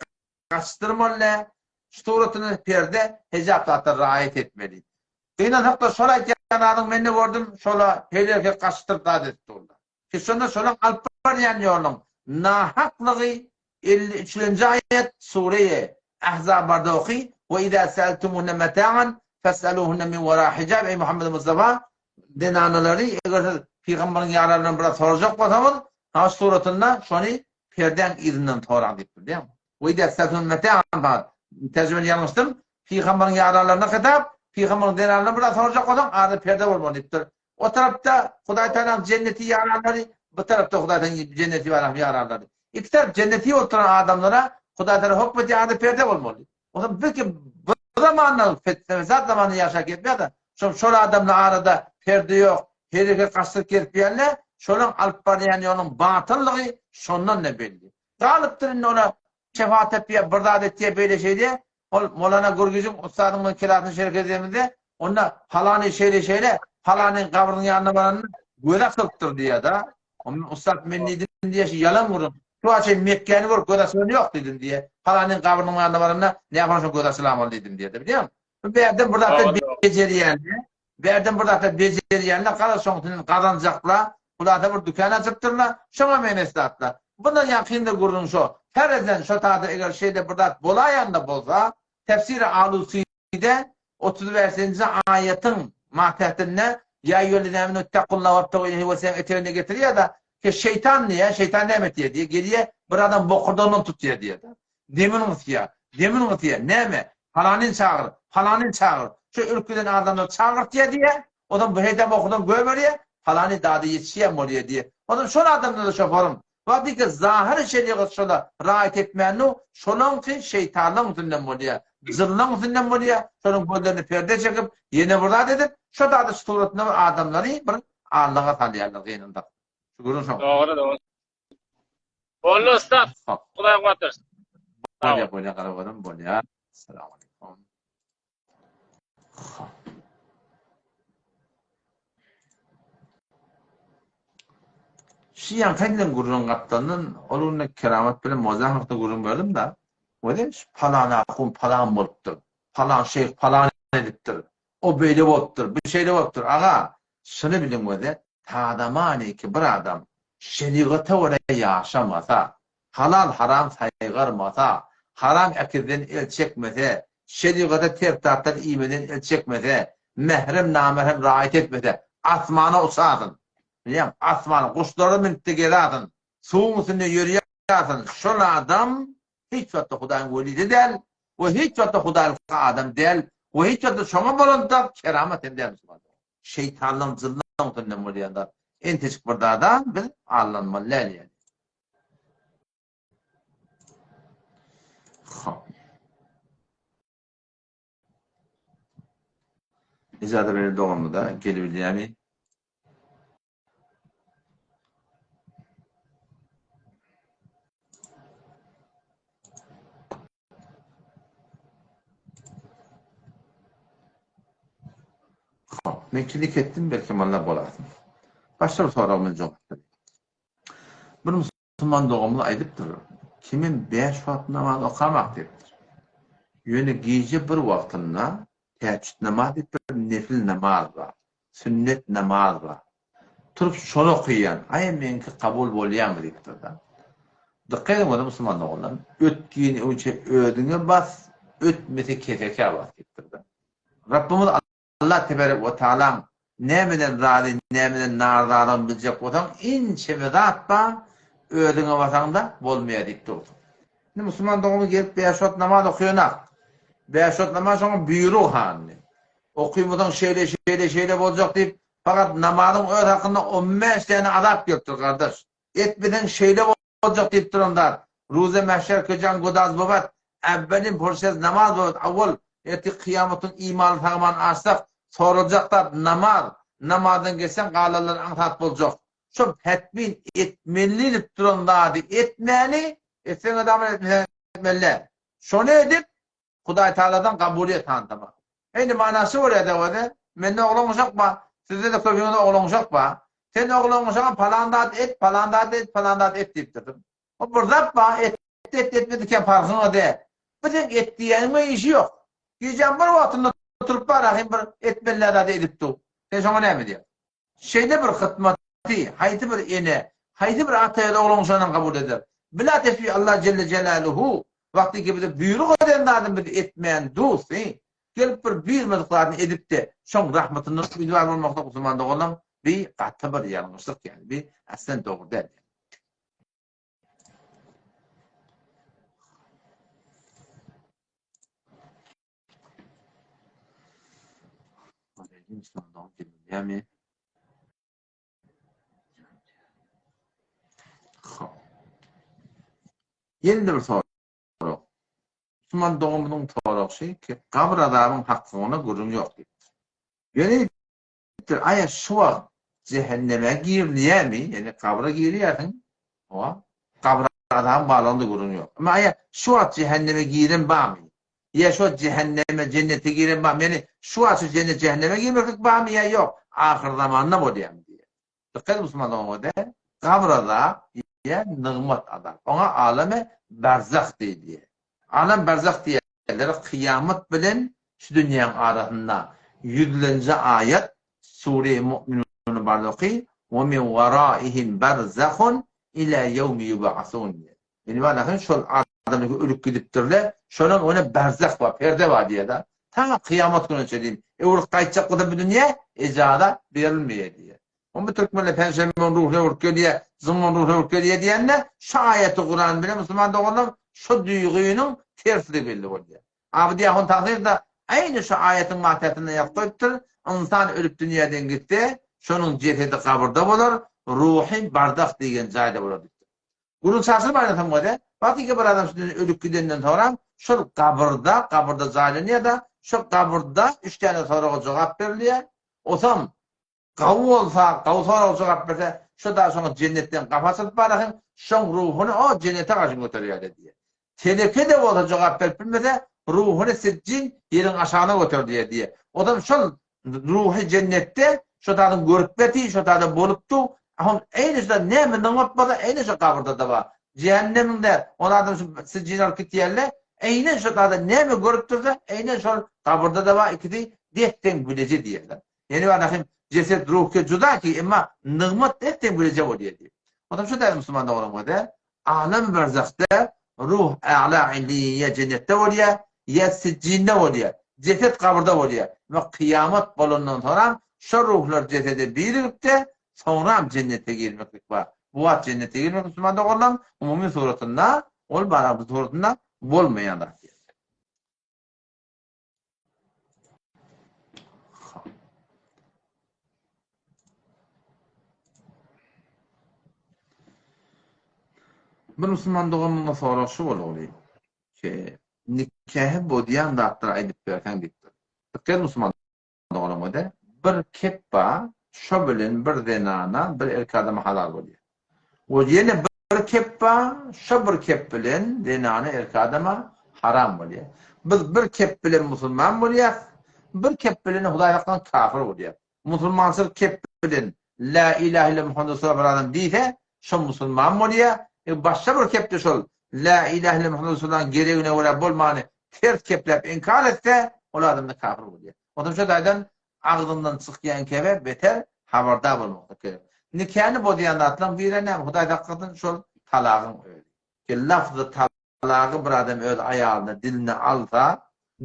gaçdyrmaly däl, şu suratyny perde, hejap zatlar raýat etmeli. Gynansakda şol aýtýan zadyň mende gördüm, şola heleý erkek gaçdyryp zat edip durlar. Ki şonda şolaň alyp barýan ýolunyň nahaklygy 53-nji aýat sure-i Ahzab barda oky, Ve izâ seeltumuhunne metâ'an fes'elûhunne min werâ hijab Eý Muhammed Mustafa zenanalary eger siz pygamberiň ýarlaryndan biraz sorajak bolsaňyz, Haç suratynda şony perdäň yzyndan soraň diýip durýar. We izâ seeltumuhunne metâ'an bar. Terjimeni ýalňyşdym. Pygamberiň ýaralaryna hitap, pygamberiň zenanlaryna biraz sorajak bolsaň, arada perde bolmaly diýipdir. O tarapda Hudaý Tagalaň jenneti ýaranlary, bu tarapda Hudaý Tagalaň jenneti ýaranlary. Iki tarap jenneti oturan adamlara Hudaý Tagala hökm edýär, arada perde bolmaly. Onsoň belki bu zamanda fesat zamanynda ýaşap gezmeýär-de, şol şol adamlar arada perde ýok, hereket gaçdyryp gezip ýörler, şolaň alyp barýan ýolunyň batyllygy şondan-da belli. Galypdyr indi ola şefaat etýär, bir zat etýär, beýle şeýle. Ol Molana Gürgüjiň ussadyň bilen kelasyny şerh edemizde, onda palany şeýle-şeýle, palanyň gabrynyň ýanyna baranda gözi açylypdyr diýýär-de. Onda ussat men diýdim diýýär, şu ýalan gürrüň. Şu wagt çenli Mekgäni görüp gözi açylan ýok diýdim diýýär. Palanyň gabrynyň ýanyna baranda näme şoň gözi açylamaly diýdim diýýär-de, bilýäňmi? Bu bärden bir zatlar bejerýände, bärden bir zatlar bejerýände garaz şoň üçin gazanjaklar, hulasa bir dükan açypdyrlar, şoňa meňzeş zatlar. Bundan ýakynda gürrüň şo. Ferezen şo taýda eger şeýle bir zat bolaýanda bolsa, Tefsiri Aluside 35-nji aýatyň matätinde. Ýa eýýühellezine amenü ittakullaha webtegu ileýhi wesile etegine getirýär-de, Ke şeýtan diýýär, şeýtan näme etýär diýýär, gelýär, bir adam bokurdagyndan tutýar diýýär-de. Demini gysýar, demini gysýar. Näme? Palanyny çagyr, palanyny çagyr. Şu ölüp giden adamlary çagyrtýar diýýär. Onsoň bu heýden bokurdan goýberýär, palany dady ýetişýän bolýar diýýär. Onsoň şol adamlar-da şofaryň Wagtyky zahyr şerigat şola raýat etmännu, şolaňky şeýtanlaň üstünden bolýar, jynlaň üstünden bolýar, şolaň gözlerine perde çekip, ýene bir zat edip, şo zady suratynda bir adamlary bir aldaga salýarlar gynansak. Şu gürrüň şoň. Dogry dogry. Boldy ussat. Hudaý kuwwat bersin. Bolýa bolýa garagözüm bolýa. Salam aleýkum. Şu ýaňky edilen gürrüň gapdalyndan ol günde keramat bilen moza hakda gürrüň berdim-de. Weli şu palan ahun palan bolupdyr. Palan şeýh palan edipdir. O beýle bolupdyr, bu şeýle bolupdyr. Aga, şuny biliň weli, tadamaniki bir adam şerigata görä ýaşamasa, halal-haram saýgarmasa, haram ekizden el çekmese, şerigata ters zatlar iýmeden el çekmese, mährem-namährem raýat etmese, asmana uçasyn, bilýäňmi, asmana, guşlara münüp-de gezasyn, suwuň üstünde ýörýäsin, şol adam hiç wagtda Hudaýyň welisi däl we hiç wagtda hudaýlykly adam däl we hiç wagtda şoňa bolan zat keramat hem däl musulman dogan. Şeýtanlaň jynlaň üstünden bolýan zat. Entejik bir zada biz aldanmaly däl ýaly. Hop. Ijaza beren doganymyza gelibilýärmi? Hop, men klik etdim, belki malla bolasyn. Başga bir soraga men jogap bereyim. Bir musulman doganymyz aýdypdyr, kimem 5 wagt namaz okamak diýipdir. Ýöne gije bir wagtynda täçjüt namaz diýip bir nefil namaz bar. Sünnet namaz bar. Turup şony okaýan, aý meňki kabul bolýamy diýipdir-de. Dykgat ediň onda musulman doganlar, ötgini öňçe özüňe bas, ötmese kesekä bas diýipdir-de. Rabbymyz Allah teberek we taalaň nämeden razy, nämeden narzalygyny biljek bolsaň, inçe bir zat bar, özüňe basaňda bolmaýar diýip dursun. Indi musulman doganymyz gelip bäş wagt namaz okaýanak. Bäş wagt namaz şoňa buýruk hany. Okymasaň şeýle şeýle şeýle boljak diýip, fakat namazyň öz hakynda 15 däne azap gelipdir gardaş. Etmeseň şeýle boljak diýip duran zat. Ruze mähşer köjan godaz bobat, äwwelin porşez namaz bobat, awwal ertir kyýamatyň imaly sagman açsak, soraljak zat namaz, namazdan geçseň galanlary aňsat boljak. Şo hetmin etmeli diýip duran zady etmäni, etseň et amal etmeseň etmeli däl. Şony edip Hudaý Tagaladan kabulyýet hantama. Indi manasy bolýa-da özi, mende oglan-uşak bar, sizde-de köpüňizde oglan-uşak bar. Sen oglan-uşaga palan zat et, palan zat et, palan zat et diýipdirsiň. O bir zat bar, etdi, etdi, etmedi eken parhyňa däl. Bu seň et diýýäniňe işi ýok. Gijäň bir wagtynda turup bar ahym bir etmeli zady edip dur. Sen şoňa näme diýýäň? Şeýle bir hytmaty haýsy bir ene, haýsy bir ata ýa-da oglan şondan kabul eder? Bila tesbih Allah jelle jelaluhu wagtyky bize buýruk eden zadyny biz etmän dusy, gelip bir buýurmadyk zadyny edip-de, şoň rahmatyndan umydwar bolmaklyk musulman doganlar bi gaty bir ýalňyşlyk ýagny bi aslen dogry däl. Ýene-de bir sorag. Musulman doganymyzyň soragy ki, gabyr azabyň haklygyna gürrüň ýok diýipdir. Ýöne diýipdir, aýa şu wagt jähenneme girilýärmi? Ýagny gabra girýärsiň, hawa, gabyr azabyň barlygynda gürrüň ýok. Emma aýa şu wagt jähenneme giren barmy? Ýa şu wagt jähenneme, jennete giren barmy? Ýagny şu wagt şu jennet jähenneme girmeklik barmy ýa ýok? Ahyrzamanda bolýarmy diýýär. Dykgat ediň musulman doganlar, gabyr azap ýa nygmat azap. Oňa alamy barzah diýilýär. Alem barzah diýýärler, kyýamat bilen şu dünýäň arasynda ýüzlenje aýat, Sure-i Mu'minun bar oky, Ve min weraihim barzahun ila ýewmi ýub'asun diýýär. Indi bar ahyn şol adamlar ölüp gidipdirler, şonuň öňünde barzah bar, perde bar diýýär-de. Ta kyýamat gününe çenli öwrüp gaýtjak bolsa bu dünýä ejaza berilmeýär diýýär. Onda bu türkmenler penşenbe gün ruhly öwrüp gelýär, juma gün ruhly öwrüp gelýär diýende, şu aýaty Kuran bilen musulman doganlar şu duýgynyň tersligi belli bolýar. Abydy ahun tagsyr-da aýny şu aýatyň matasynda ýazyp goýupdyr, Ynsan ölüp dünýäden gitse, şonuň jesedi gabyrda bolar, ruhy barzah diýgen jaýda bolar diýipdir. Gürrüň çaşyryp aýdasam bolýar, Batyka bir adam şu dünýeden ölüp gidenden soňram şol gabyrda, gabyrda jaýlanýar-da, şo gabyrda üç däne soraga jogap berilýär. Osam Gawy bolsa, gawy soraga jogap berse, şo da şoňa jennetden gapy açylyp barasyn, şoň ruhuny o jennete garşy göterýärler diýýär. Teleke-de bolsa jogap berip bilmese, ruhuny sijjin ýeriň aşagyna göter diýýär diýýär. Odam şol ruhy jennetde şo zadyň görüp ýatyr, şo zada bolupdy, hom eýni şo zat näme nygmat bolsa, eýni şo gabyrda-da bar. Jähennemiň-de ol adam şu sijjin alyp gitýärler, eýnen şo zada näme görüp dursa, eýnen şol gabyrda-da bar, ikisi des-deň bileje diýýärler. Ýene bir adam jeset ruh ke juda ki, emma nygmat des-deň bileje bolýar diýip. Onsoň şu däl musulman doganym göze, alem berzahda ruh a'la illiýe jennetde bolýar, ýa sijjinde bolýar, jeset gabyrda bolýar. Emma kyýamat bolandan soňram şo ruhlar jesede birigip-de, soňram jennete girmeklik bar. Bu wagt jennete girmek musulman doganlaryň umumy suratynda, ol barabir suratynda bolmaýan zat. Bir musulman doganymyň sorag şu boldy. Ki nikahy bozýan zatlary aýdyp berseň diýipdir. Dikkat musulman doganymyza bir kep bar, şo bilen bir zenana, bir erkek adama halal bolýar. We ýene bir kep bar, şo bir kep bilen zenana, erkek adama haram bolýar. Biz bir kep bilen musulman bolýas, bir kep bilen Hudaý hakdan kafir bolýas. Musulmançylyk kep bilen La ilahe illa Muhammed Resulullah bir adam diýse, şo musulman bolýar. E, başga bir kepde şol La ilahe illa Muhammed Resulullah'yň geregine görä bolmany ters kepläp inkar etse, ol adam-da kafir bolýar. Onsoň şo taýdan agzyňdan çykýan kebe beter habardar bolmaklyk gerek. Nikany bozýan zatlaryň biri näme? Hudaý saklasyn, şol talagyň özi. Ki lafzy talagy bir adam öz aýalyna diline alsa,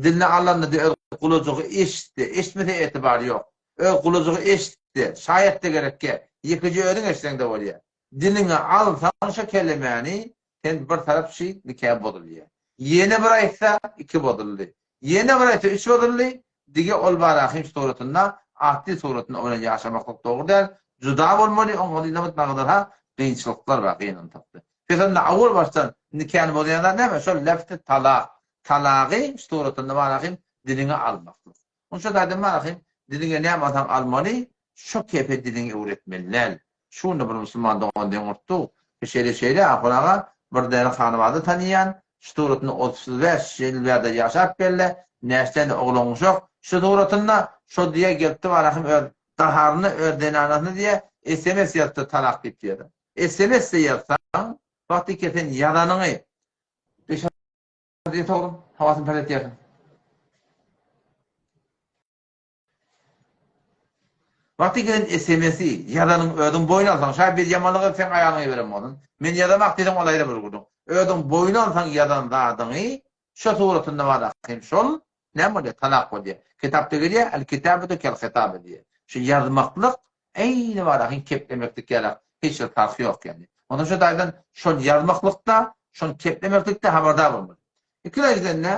diline alanda-da öz gulajygy eşitse, eşitmese etibary ýok. Öz gulajygy eşitse, şaýat-da gerekge, ýekeje özüň eşitseň-de bolýar. Diliňe alsaň şo kelemäni, sen bir tarap şi nika bozulýar. Ýene bir aýtsa, iki bozuldy. Ýene bir aýtsa, üç bozuldy. Dige ol barahym suratynda, atly suratynda o bilen ýaşamaklyk dogry däl. Juda bolmaly, oň hodylamat nagadarha kynçylyklar bar, gynantakly. Pes onda awal başdan nikany bozýan zat näme? Şol lefti talak. Talagy suratynda barahym diliňe almaklyk. Onça zadyň bar ahym, diliňe näme alsaň almaly, şo kepe diliňi öwretmeli däl. Şu günde bir musulman dogan deň urtdy, şeýle şeýle Ahun aga, bir däne hanabada tanyýan, şu suratynda 35 ýyl bärde ýaşap geldi, näçe däne oglan uşak, şu suratynda şo diýe gelipdi bar ahym öz gaharyna öz zenanasyna diýe sms ýazypdy talak diýip diýedi. SMS-de ýazsaň, wagty kesen ýazanyňy Ýet oglum, hawasyny pes etýärsiň. Wagty gelen SMS-i ýazanyň özüň boýun alsaň, şaýat bir ýamanlyk edip seň aýalyňa iberen bolsun. Men ýazamak diýseň ol aýry bir gürrüň. Özüň boýun alsaň ýazan zadyňy şo suratynda bar ahym şol näme bolýar? Talak bolýar. Kitapda gelýär, el kitabetu kel hitabe diýýär. Şu ýazmaklyk Eýni barahyň keplemeklik ýalak hiç bir parhy ýok ýaly. Onsoň şo taýdan şol ýazmaklykda, şony keplemeklikde habardar bolmaly. Ikilenjiden-de,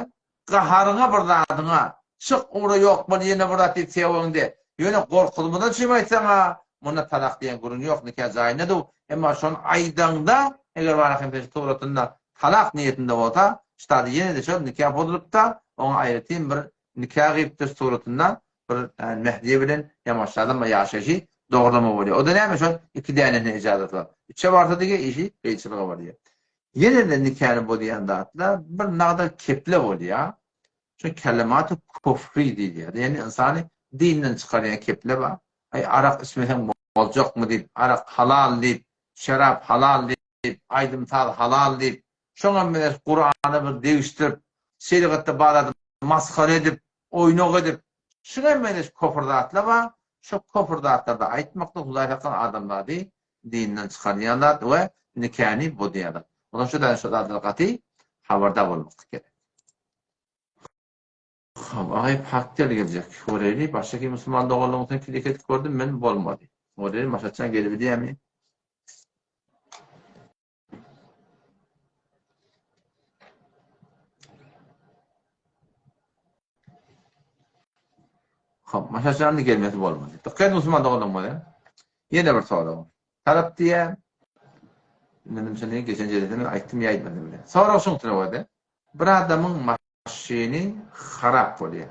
gaharyňa bir zadyňa, çyk ugra ýok bol ýene bir zat diýip sebebiňde, ýöne gorkuzmadan çyp aýtsaň-a, munda talak diýen gürrüň ýok, nika jaýynda dur. Emma şony aýdaňda, eger barahyň sen şu suratynda talak niýetinde bolsa, şu taýda ýene-de şol nika bozulypda, oňa aýratyn bir nika gyýypdyr suratynda bir Mehdiýe bilen ýamaşsadam ýaşaýşy dogrulama bolýar. O-da näme şol iki dänesine ijazat bar. Üçe barsa dige işi gyýçylyga barýar. Ýene-de nikany bozýan zatlar bir nagda keple bolýar. Şu kelematy kufri diýilýär. Ýagny ynsany dinden çykarýan keple bar. Aý arak içmeseň boljakmy diýip, arak halal diýip, şerap halal diýip, aýdym-saz halal diýip, şoňa meňzeş Kurana bir degişdirip, şerigatda bar zady masgara edip, oýnak edip, şuňa meňzeş köfür zatlar bar, şo köfür zatlarda aýtmakda Hudaý saklasyn adamzady dinden çykarýan zat we nikäni bozýan zat. Ondan şu däne şo zatlara gaty habardar bolmaklyk gerek. Hop, agaý paktel geljek. Göreli, başga musulman doganlygyň klik edip gördüm, men bolmady. Göreli, maşatjan gelibidýärmi? Hop, maşatjan gelmesi bolmady. Dikkat musulman doganlygym bolýar. Ýene bir sorag. Tarap diýýär. Indi şony geçen jelesede men aýtdym ýa aýtmadym bilen. Sorag şuň boldy. Bir adamyň maşyny harap bolýar.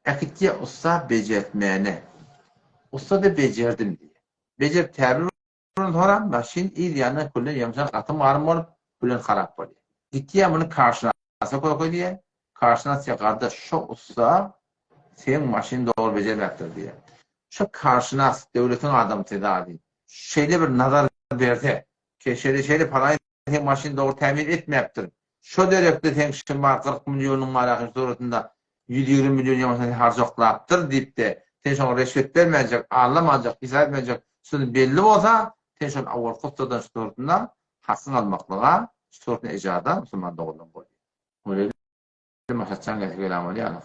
Äkitýär ussa bejertmäne. Ussa-da bejerdim diýýär. Bejerip täbir bolan soram maşyn yz ýanyndan külden ýamşan gatym-garym bolup, külen harap bolýar. Gitýär muny karşynasa görkezýär. Karşynas diýýär, gardaş şo ussa seň maşyny dogry bejermäpdir diýýär. Şo karşynas döwletiň adamsy zady şeýle bir nazar berse, ke şeýle-şeýle palaý seň maşyny dogry tämir etmäpdir. Şo derekde seň şiň bar 40 millionyň bar ahyr suratynda 120 million ýa seni harjaklapdyr diýipde, sen şoňa reşwet bermänjek, aldamanjak, hisap etmänjek şuny belli bolsa, sen şony awalky ussadan şu suratynda hakyň almaklyga şu suratynda ejaza musulman doganlaryň bolýar. Göreli maşatjan gelse kelam bolýar.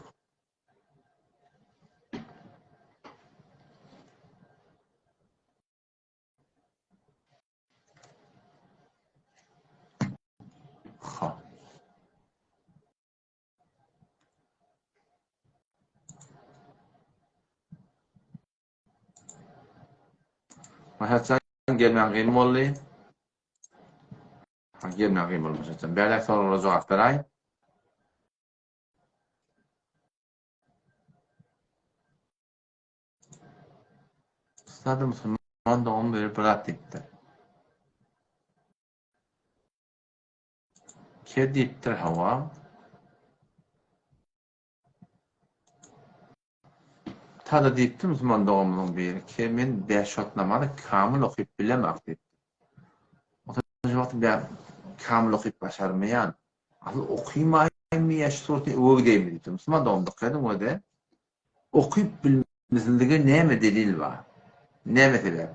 Ha. Maşatjan gelmän kyn boldy. Ha, gelmän kyn boldy Maşatjan. Bärläk soraglara jogap beräý. Ussady musulman dogan biri bir zat diýipdir. Ke diýipdir hawa. Tada diýipdir musulman doganymyzyň biri ke men bäş wagt namazy kamyl okyp bilemok diýipdir. Şu wagt ben kamyl okyp başarmaýan. Asyl okymaýynmy ýa şu suratyny öwe gideýinmi diýipdir. Musulman doganym dykgat ediň öde. Okyp bilmezlige näme delil bar? Näme sebäp?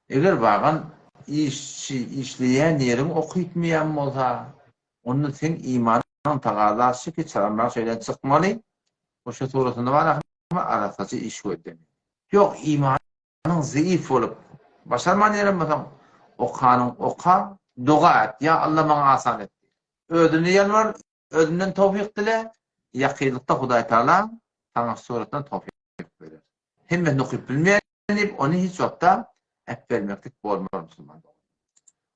Eger bagan işçi işleýän ýeriň okytmaýan bolsa, onda seň imanyň tagazasy ki çaramrak şeýle çykmaly, Goşa surasynda bar ahyryn arassaçy iş gözlemeli. Ýok imanyň zeýif bolup başarman ýeren bolsaň okanyň oka doga et ýa Alla maňa asan et diý. Özüne ýalbar Özünden towfyk dile, ýakynlykda Hudaý Tagala saňa suratdan towfyk berer. Hemmesini okyp bilmeýän diýip, ony hiç wagtda äpbermeklik bolmaz musulman dogan.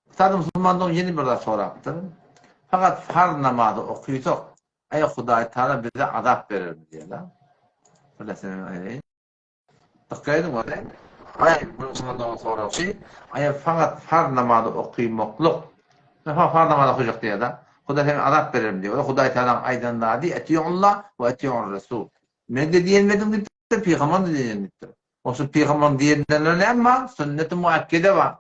Ustad musulman dogan ýene bir zat sorapdyr. Fakat farz namazy okysak, aý Hudaý Tagala bize azap berermi diýýär-de. Bir Dykgat ediň ony. Aý, musulman dogan soragçy, aýa fakat farz namazy okymaklyk. Sen farz namazy okajak diýýär-de. Hudaý seni azap berermi diýýär. Ol Hudaý Tagalaň aýdan zady etiýullah we etiýur Resul. Men-de diýenmedim diýipdir, pygamber-de diýen diýipdir. Oşo pygamberiň diýenlerinde näme bar? Sünneti muakkede bar.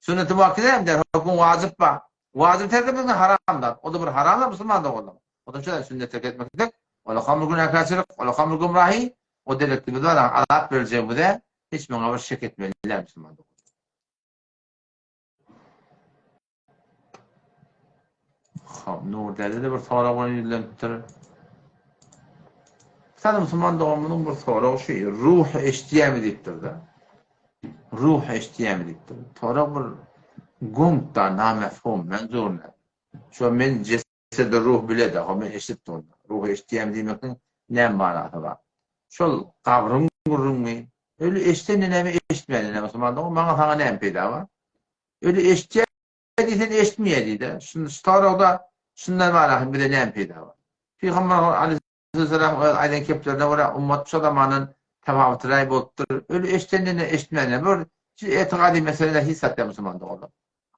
Sünneti muakkede näme diýýär? Höküm wajyp bar. Wajyp terk etmek haram zat. O-da bir haram zat musulman doganlar. Oda şeýle sünnet terk etmeklik, ol-a bir günäkärçilik, ol-a bir gümrahy, o derekli biz bar, azap berjegimize hiç muňa bir şek etmeli däl musulman doganlar. Hop, Nurdäde-de bir sorag bilen ýüzlenipdir. Sada musulman doganymyzyň bir soragy şu, ruh eşidýärmi diýipdir-de. Ruh eşidýärmi diýipdir. Sorag bir gong-da, namefhum, menzur näme. Şo men jesede ruh bile-de, ho men eşidip durun. Ruhy eşidýärmi diýmekniň näme manasy bar? Şol gabryň gürrüňmi? Öli eşitende näme, eşitmände näme musulman dogan, maňa saňa näme peýda bar? Öli eşitýär diýsen eşitmeýär diýde. Şunda şu soragda şundan bar bize näme peýda bar? Pygamber aleyhisselam öz aýdan keplerine görä ummat şo zamandan tapawutly bolupdyr. Öli eşitende ne eşitmände bir şu etikady meselede hiç zat musulman doganlar.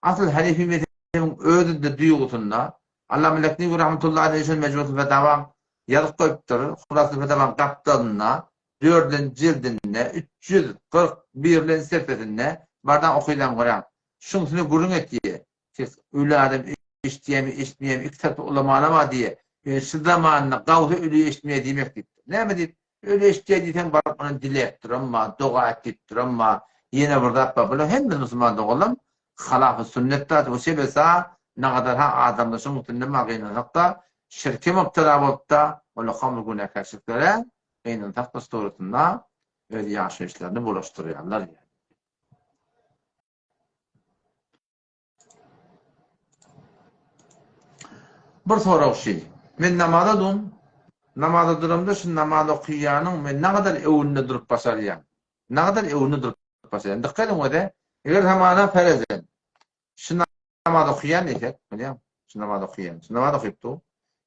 Asyl Hanefi mezhebiniň özünde duýgusynda Allama Lekniwi rahmetullahi aleyhi şol Mecmuatul Fetawaň ýazyp goýupdyr. Hulasatul Fetawaň gapdalynda dördünji jildinde 341-lenji sefesinde bardan okylan görän. Şuňsuny gürrüň etýär. Ses öli adam eşitýärmi, eşitmeýärmi iki tarapda ulamalar bar diýýär. Ýöne şu zamanda gawsa öli eşitmeýär diýmek diýipdir. Näme diýip? Öli eşitýär diýseň baryp ondan diläp duranma, doga et diýip duranma. Ýene bir zat bar. Bular hemme musulman doganlarym halafy sünnet zat. O sebesa nagadar ha adamlar şuň üstünde ma gynansak-da şirke mübtela bolup-da. Olakan bir günäkärçiliklere gynansak-da suratynda öz ýaşaýyşlaryny bulaşdyrýarlar. Bir sorag şi. Men namaza dum. Namaza duramda şu namaz okyýanyň men nagadar öwünde durup başarýan. Nagadar öwünde durup başarýan. Dykgat ediň öze. Eger hamana ferezen. Şu namaz okyýan diýsek, bilýäň, şu namaz okyýan, şu namaz okyp dur.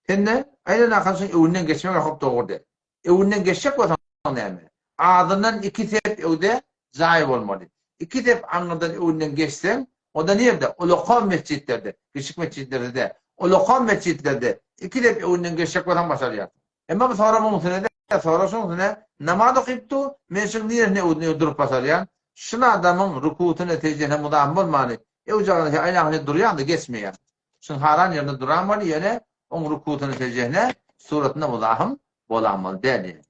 Sende aýlan akan şuň öwünden geçmek hak dogry däl. Öwünden geçjek bolsaň näme? Azyndan iki sep öwde jaý bolmaly. Iki sep aňyrdan öwünden geçseň, o-da nirde? Ulakan metjitlerde, kiçik metjitlerde däl. Ulakan metjitlerde iki sep öwünden geçjek bolsaň başarýarsyň. Emma bu sorag muň üstüne däl, sorag şuň üstüne, namaz okyp dur, men şuň niresinde öwünden durup başarýan? Şul adamyň rukusyna, seždesine muzahym bolmany, öwjagynda şeý aýlangyny durýan-da geçmeýär. Şuň haram ýerinde duran bolýar, ýöne oň rukusyna, seždesine suratynda muzahym bolanmaly däl diýýär.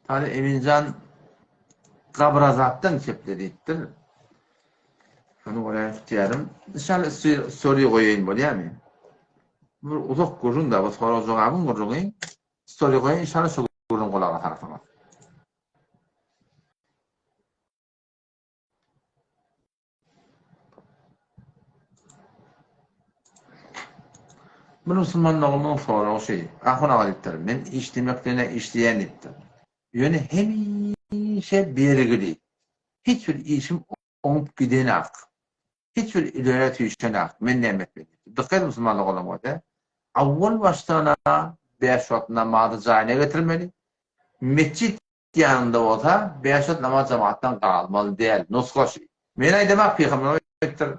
Tany Eminjan gabyr azapdan keple diýipdir. Şony görä tutýarym. Inşallah story goýaýyn bolýarmy? Bir uzak gürrüň da bu sorag jogabyň gürrüňi. Story goýaýyn inşallah şu gürrüň gulaga sarsaňyz. Bir musulman doganymyň soragy şeý, Ahun aga diýipdir, men işlemekden-ä işleýän diýipdir. Ýöne hemişe bergili. Hiç bir işim oňup gidenak. Hiç bir ilerä süýşenak. Men näme etmeli diýipdir. Dykgat ediň musulman doganlarym, awwal başdan-a bäş wagt namazy jaýyna getirmeli. Metjit Ýanynda bolsa, bäş wagt namaz jemagatdan galmaly däl. Nusga şu. Men aýdamak pygamberimiz aýdypdyr,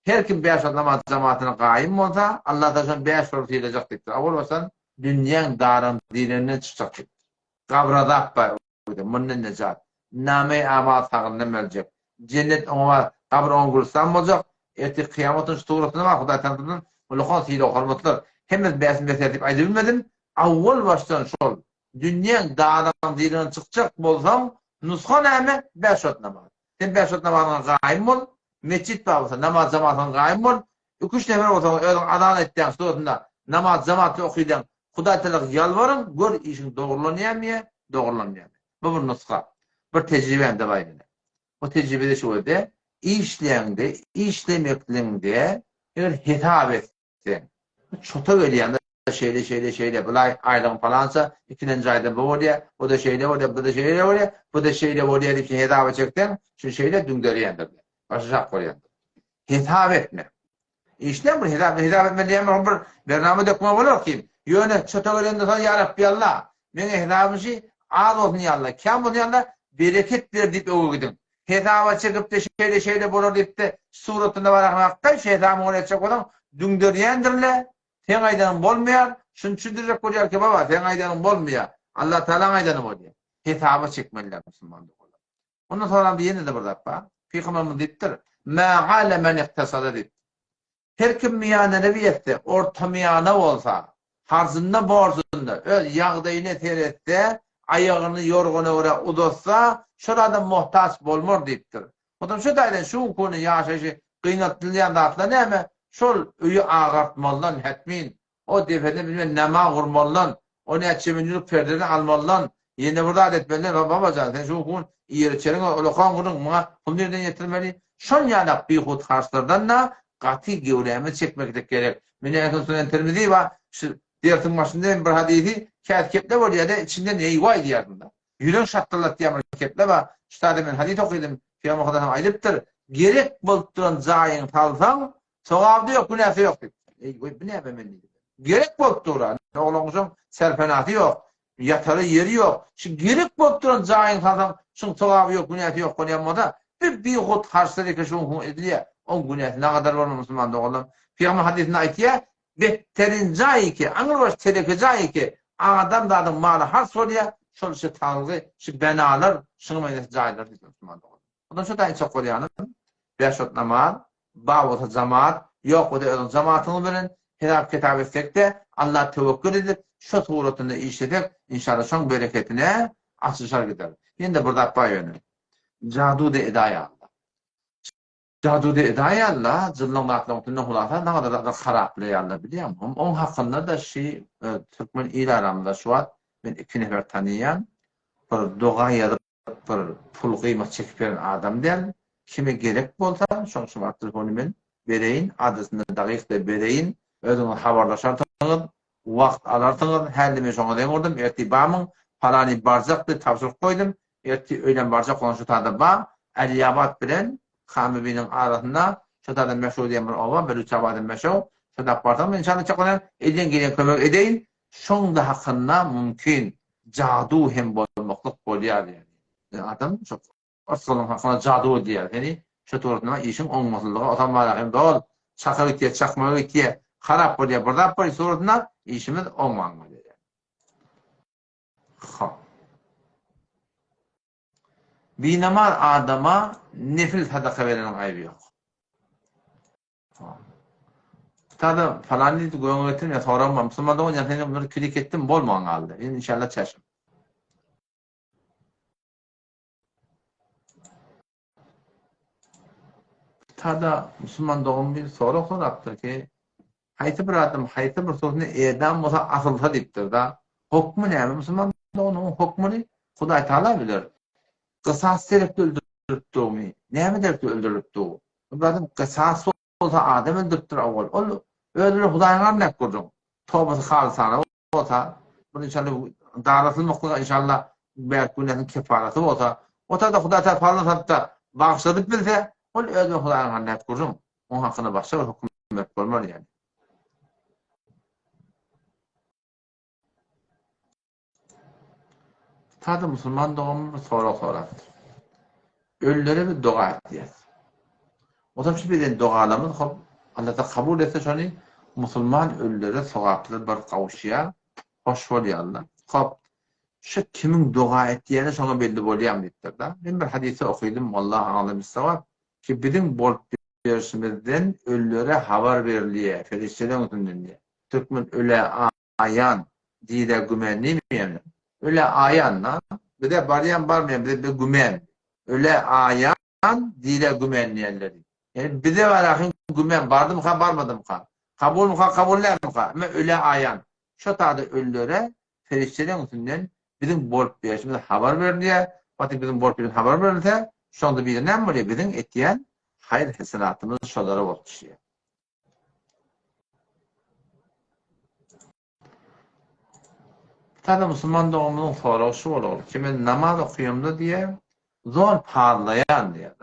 Her kim bäş wagt namaz jemagatyna gaýym bolsa, Allatagala şony bäş bolup sylajak diýipdir. Owal başdan dünýäň daryny direninden çykjak diýipdir. Gabyr azap bar öýde, mundan nejat. Name-i amal sagyndan berjek. Jennet oňa bar, gabyr oňa gülüstan boljak. Ertir kyýamatyň şu suratyna bar, Hudaý tarapyndan ullakan sylag-hormatlar. Hemmesi bäsini beser diýip aýdybilmedim. Owal başdan şol Dünýäň daraň dirinden çykjak bolsaň, nusga näme? Bäş wagt namaz. Sen bäş wagt namazyňa gaýym bol, metjit bar bolsa, namaz jematyňa gaýym bol, iki-üç nefer bolsaň, özüň azan etýäň suratynda namaz jemaat bilen okyýaň, Hudaý Tagala ýalbaryň, gör işiň dogrulanýarmy ýa dogrulanmaýarmy. Bu bir nusga. Bir tejribäm-de bar ýene. Bu tejribede şu ýerde işleýäňde, işlemekligiňde eger hesap et, Sen. Çota gelýäňde şeýle şeýle şeýle bulaý aýlygyň palança ikilenji aýda bu bolýa, o-da şeýle bolýa, bu-da şeýle bolýa, bu-da şeýle bolýa diýip sen hesaba çekseň, şu şeýle düňderýändir. Başy şak bolýandyr. Hesap etme. Işleň bir hesap, hesap etme diýen bir bir bernama dökme bolar kim. Ýöne çota gelende soň ýa Rabbi Alla, meň hesabym şi az bolsun ýa Alla, kän bolsun ýa Alla, bereket ber diýip öňe gidiň. Hesaba çekipde şeýle şeýle bolar diýipde suratynda bar ahmakda şu hesabyňy ony etjek bolsaň düňderýändirle seň aýdanyň bolmaýar şuny düşündirjek bolýar ki baba seň aýdanyň bolmaýar Allah Tagalaň aýdany bolýar hesaba çekmeliler musulman doganlar ondan soňram ýene-de bir zat bar pygamberimiz diýipdir ma ale men iktasada diýipdir Her kim miýanelewi etse, ortamiýana bolsa, harzynda-borjunda öz ýagdaýyna seretse, aýagyny ýorgana görä uzatsa, şol adam muhtaç bolmar diýipdir. Onsoň şu taýdan şu günki ýaşaýşy gynaltdylýan zatlar näme? Şol öýi agartmalydan hetmin, O depede bilmem nama gurmalydan, o näçe müňlük perdeni almalydan, ýene bir zat etmeliden, o babajan, sen şu gün iýer-içeriň ulakan günüň, muňa pul nirden ýetirmeli? Şon ýalak bihut harçlardan-da gaty göwrämizi çekmeklik gerek. Meni en son Sunen Tirmizi bar, şu dersiň başynda hem bir hadysy käsi keple bolýar-da, içinden eý-waý diýýärsiň-de. Ýürek şatdyrlatýan bir keple bar. Şu taýda men hadys okydym, Pygamber Hudaýam aýdypdyr, Gerek bolup duran jaýyňy salsaň, Sogaby-da ýok, günäsi ýok diýip. Eý, goý, bu näme men diýdim. Gerek bolup dur-a. Oglangyşyň serpenasy ýok, ýatara ýeri ýok. Şu gerek bolup duran jaýyňy salsaň, şuň sogaby ýok, günäsi ýok bolýan bolsa, bir bihut harçlar eke şuň huň edilýär. Oň günäsi nagadar bolmaz musulman doganlarym. Pygamber hadysynda aýtýar, Betterin jaý ki, aňrybaş teleke jaý ki, adamzadyň maly harç bolýar, şol şu salgy, şu benalar, şuňa meňzeş jaýlar diýip musulman doganlarym. Ondan şu taýyn çok bolýanym, bäş wagt namaz, bar bolsa jamaat, ýok bolsa özüň jamaatyňyz bilen hesap-kitap etsek-de, Allaha töwekgül edip, şo suratynda işlesek, inşallah şoň bereketine açylyşar gider. Ýene-de bir zat bar ýöne. Jadu-da edaý Allah. Jaduda edaýarla, jynlaň zatlaň üstünden hulasa nagada zatlar haraplaýarlar bilýäňmi? Hom oň hakynda-da şi türkmen il aramyzda şu wagt men iki nefer tanyýan, bir doga ýazyp bir pul gyýma çekip beren adam däl. Kime gerek bolsa şoň şu wagt telefonyny men bereýin, adresini dagyk-da bereýin, özüňiz habarlaşarsyňyz, wagt alarsyňyz, hälde men şoňa deň urdum, ertir bamyň, palany barjak diýip tabşyryk goýdum, ertir öýlän barjak bolan şu tada ba, Älýabat bilen Kamybiniň arasynda, şo tada Meşew diýen bir oba, Belüçabadym Meşew, şo tap barsaň, inşallah çaklaýan, elden gelýän kömegi edeýin, şoň-da hakynda mümkin jadu hem bolmaklyk bolýar ýaly. Adam şo Yrsgalyň hakyna jadu edýär seni, şo tugrasynda işiň oňmasyzlygy otam bar ahym dol, çaka gitýär, çakmaga gitýär, harap bolýar, bir zat bolýar suratynda işimiz oňman galýar. Hop. Binamaz adama nefil sadaka bereniň aýby ýok. Tada falan diýdi, göňe getirme, soragym bar. Musulman dogan ýa sen bir klik etdim, bolman galdy. Indi inşallah çäşim. Tada musulman dogan bir sorag sorapdyr ki, haýsy bir adam haýsy bir sözüne edam bolsa asylsa diýipdir da. Hokmy näme musulman doganyň hokmuny Hudaý Taala biler. Gysas sebäpli öldüripdigimi, näme sebäpli öldüripdigi. Bir adam gysas bolsa adam öldüripdir owal. Ol özüni Hudaýyň alnap gürrüň. Tobasy halysana bolsa, bir inşallah darasylmaklyga inşallah belki günäsiniň kefaraty bolsa, o taýda Hudaý Taala pazyl salyp-da bagyşladyp bilse, ol özüne Hudaýyň halyna gürrüň. Oň hakynda başga bir höküm berip bolmaz ýaly. Sada musulman doganymyz bir sorag sorapdyr. Ölülere biz doga etýäs. Otam şu beden dogalarymyz hop Alla kabul etse şony musulman ölülere sogaply bir gawuşýar, hoş bolýarlar. Hop şu kimiň doga etýäni şoňa belli bolýarmy diýipdir-de. Men bir hadysy okydym, Wallahu alam bissawab, ki biziň bolup berşimizden ölülere habar berilýär, perişdeleriň üstünden diýýär. Türkmen ölä aýan dirä gümen diýmeýärmi? Ölä aýan da. Bize barýan barmaýan bize bir gümen. Ölä aýan dirä gümen diýenleri. Ýani bize barahyň gümen bardymyka barmadymyka? Kabulmyka kabul dälmika? Emma ölä aýan. Şo tada ölülere perişdeleň üstünden biziň bolup berşimiz habar berilýär. Wagty biziň bolup berşimiz habar berilse, şonda bize näme bolýar? Biziň etýän haýyr-hesenatymyz şolara bolup düşýär. Sada musulman doganymyzyň soragy şu bolar, ki men namaz okaýamda diýýär, zor pazlaýan diýýär.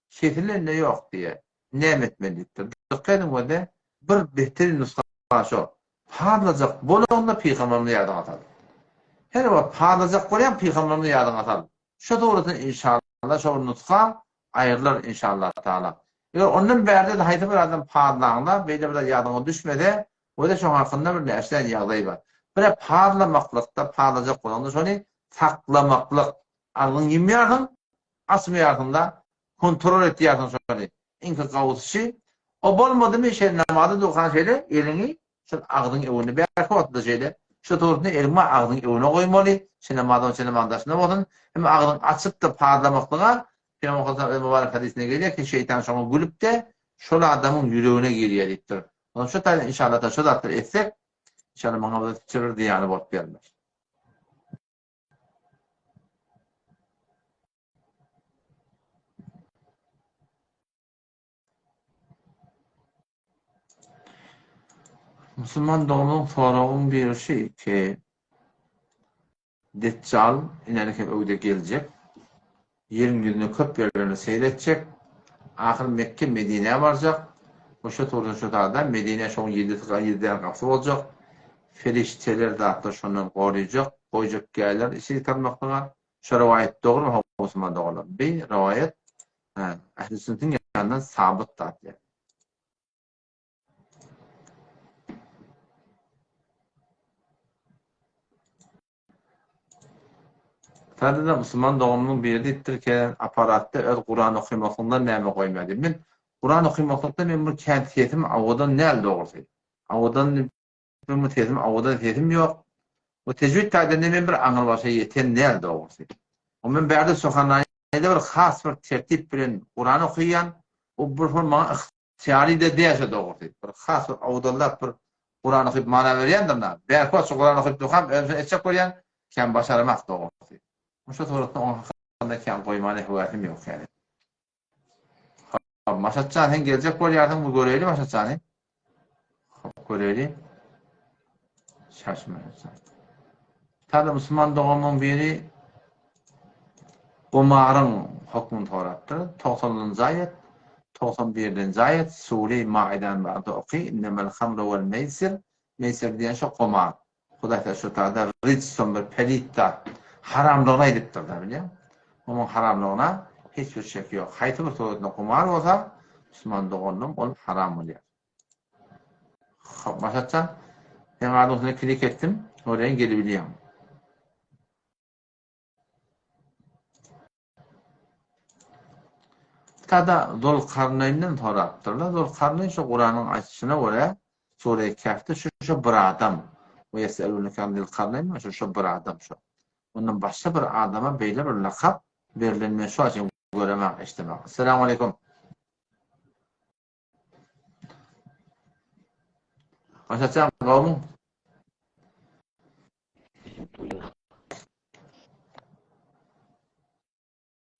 Kesilende ýok diýýär. Näme etmeli diýipdir. Dykgat ediň wede bir beter nusga şo. Pazlajak bolanda pygamberimizi ýadyňa sal. Her wagt pazlajak bolýaň pygamberimizi ýadyňa sal. Şo suratyn inşallah şo bir nusga aýrylar inşallah taala. Eger ondan bärde-de haýsy bir adam pazlaňda beýle bir zat ýadyňa düşmese, wede şoň hakynda bir näştän ýagdaý bar. Birä pazlamaklykda, pazlajak bolaňda şony saklamaklyk. Agzyňy ýumýarsyň, açmaýarsyň-da, kontrol etýärsiň şony. Iňki gowusy şi. O bolmadymy şeýle namaza durkaň şeýle eliňi Şol agzyň öwüni bärki wagtda şeýle, şu turusyny eliň bar agzyň öwüne goýmaly, şe namazdan şe namaz daşynda bolsun, hem agzyň açyp-da pazlamaklyga, Pygamber Muhammet öz mübarek hadysynda gelýär ki, şeýtan şoňa gülüp-de, şol adamyň ýüregine girýär diýipdir. Ondan şu taýdan inşallah şo zatlary etsek, inşallah maňa bu hiç bir zyýany bolup gelmez. Musulman doganyň soragyň biri şu ki, Deçjal inäni hem öwde geljek, ýeriň ýüzüne köp ýerlerini seýr etjek, ahyr Mekge Medinä barjak we şo turdan şo tada Medinä şoň ýedisi ýediden gapysy boljak, ferişteler zatlar şondan goryjak, goýjak gäler içeri salmaklyga, şo rowaýat dogrymy hawa musulman doganlar? Bi rowaýat ähli sünnetiň ýanyndan sabyt zat ýa. Sada-da musulman doganymyň biri diýipdir ki, apparatda öz Kuran okymaklygyňdan näme goýmaýar diýip. Men Kuran okymaklykda men bir kän sesim owadan däl dogrusy. Owadan men bu sesim owadan sesim ýok. Bu tejwid taýdan men bir aňrybaşa ýeten däl dogrusy. O men bärde Suhanaýda bir has bir tertip bilen Kuran okaýan. O bir hol maňa ygtyýary-da däl şo dogrusy. Bir has bir awdallap bir Kuran okyp mana berýändir na. Bärki wagt şo Kuran okyp durkam özüm şony etjek bolýan, kän başaramak dogrusy. Şo suratda oň hakynda kän goýmana höwäsim ýok ýaly. Hop, Maşatjan sen geljek bolýarsyň, bir göreýli Maşatjany. Hop, göreýli. Şaşma. Tada musulman doganymyň biri Omaryň hökmüni sorapdyr. 90-njy aýat, 91-nji aýat, Sure-i Maidanyň barada oky, Innemel hamru wel meýsir, meýsir diýen şo komar. Hudaý taala şo taýda rijsun bir pelit zat, haramlygyny aýdypdyr-da, bilýäňmi? Onuň haramlygyna hiç bir şek ýok. Haýsy bir suratynda kumar bolsa, musulman doganlygym ol haram bolýar. Hop, Maşatjan, seň adyň üstüne klik etdim, göreýin gelibilýäňmi? Tada Zulkarnaýndan sorapdyrlar. Zulkarnaýn şu Kuranyň aýdyşyna görä, Sure-i Kehfde şu şu bir adam. We ýeseluneke an Zilkarnaýn şu şu bir adam şu. Ondan başga bir adama beýle bir lakap berlen men şu açyn göremek, eşdemek. Esselamu aleýkum. Maşatjan gowmyň?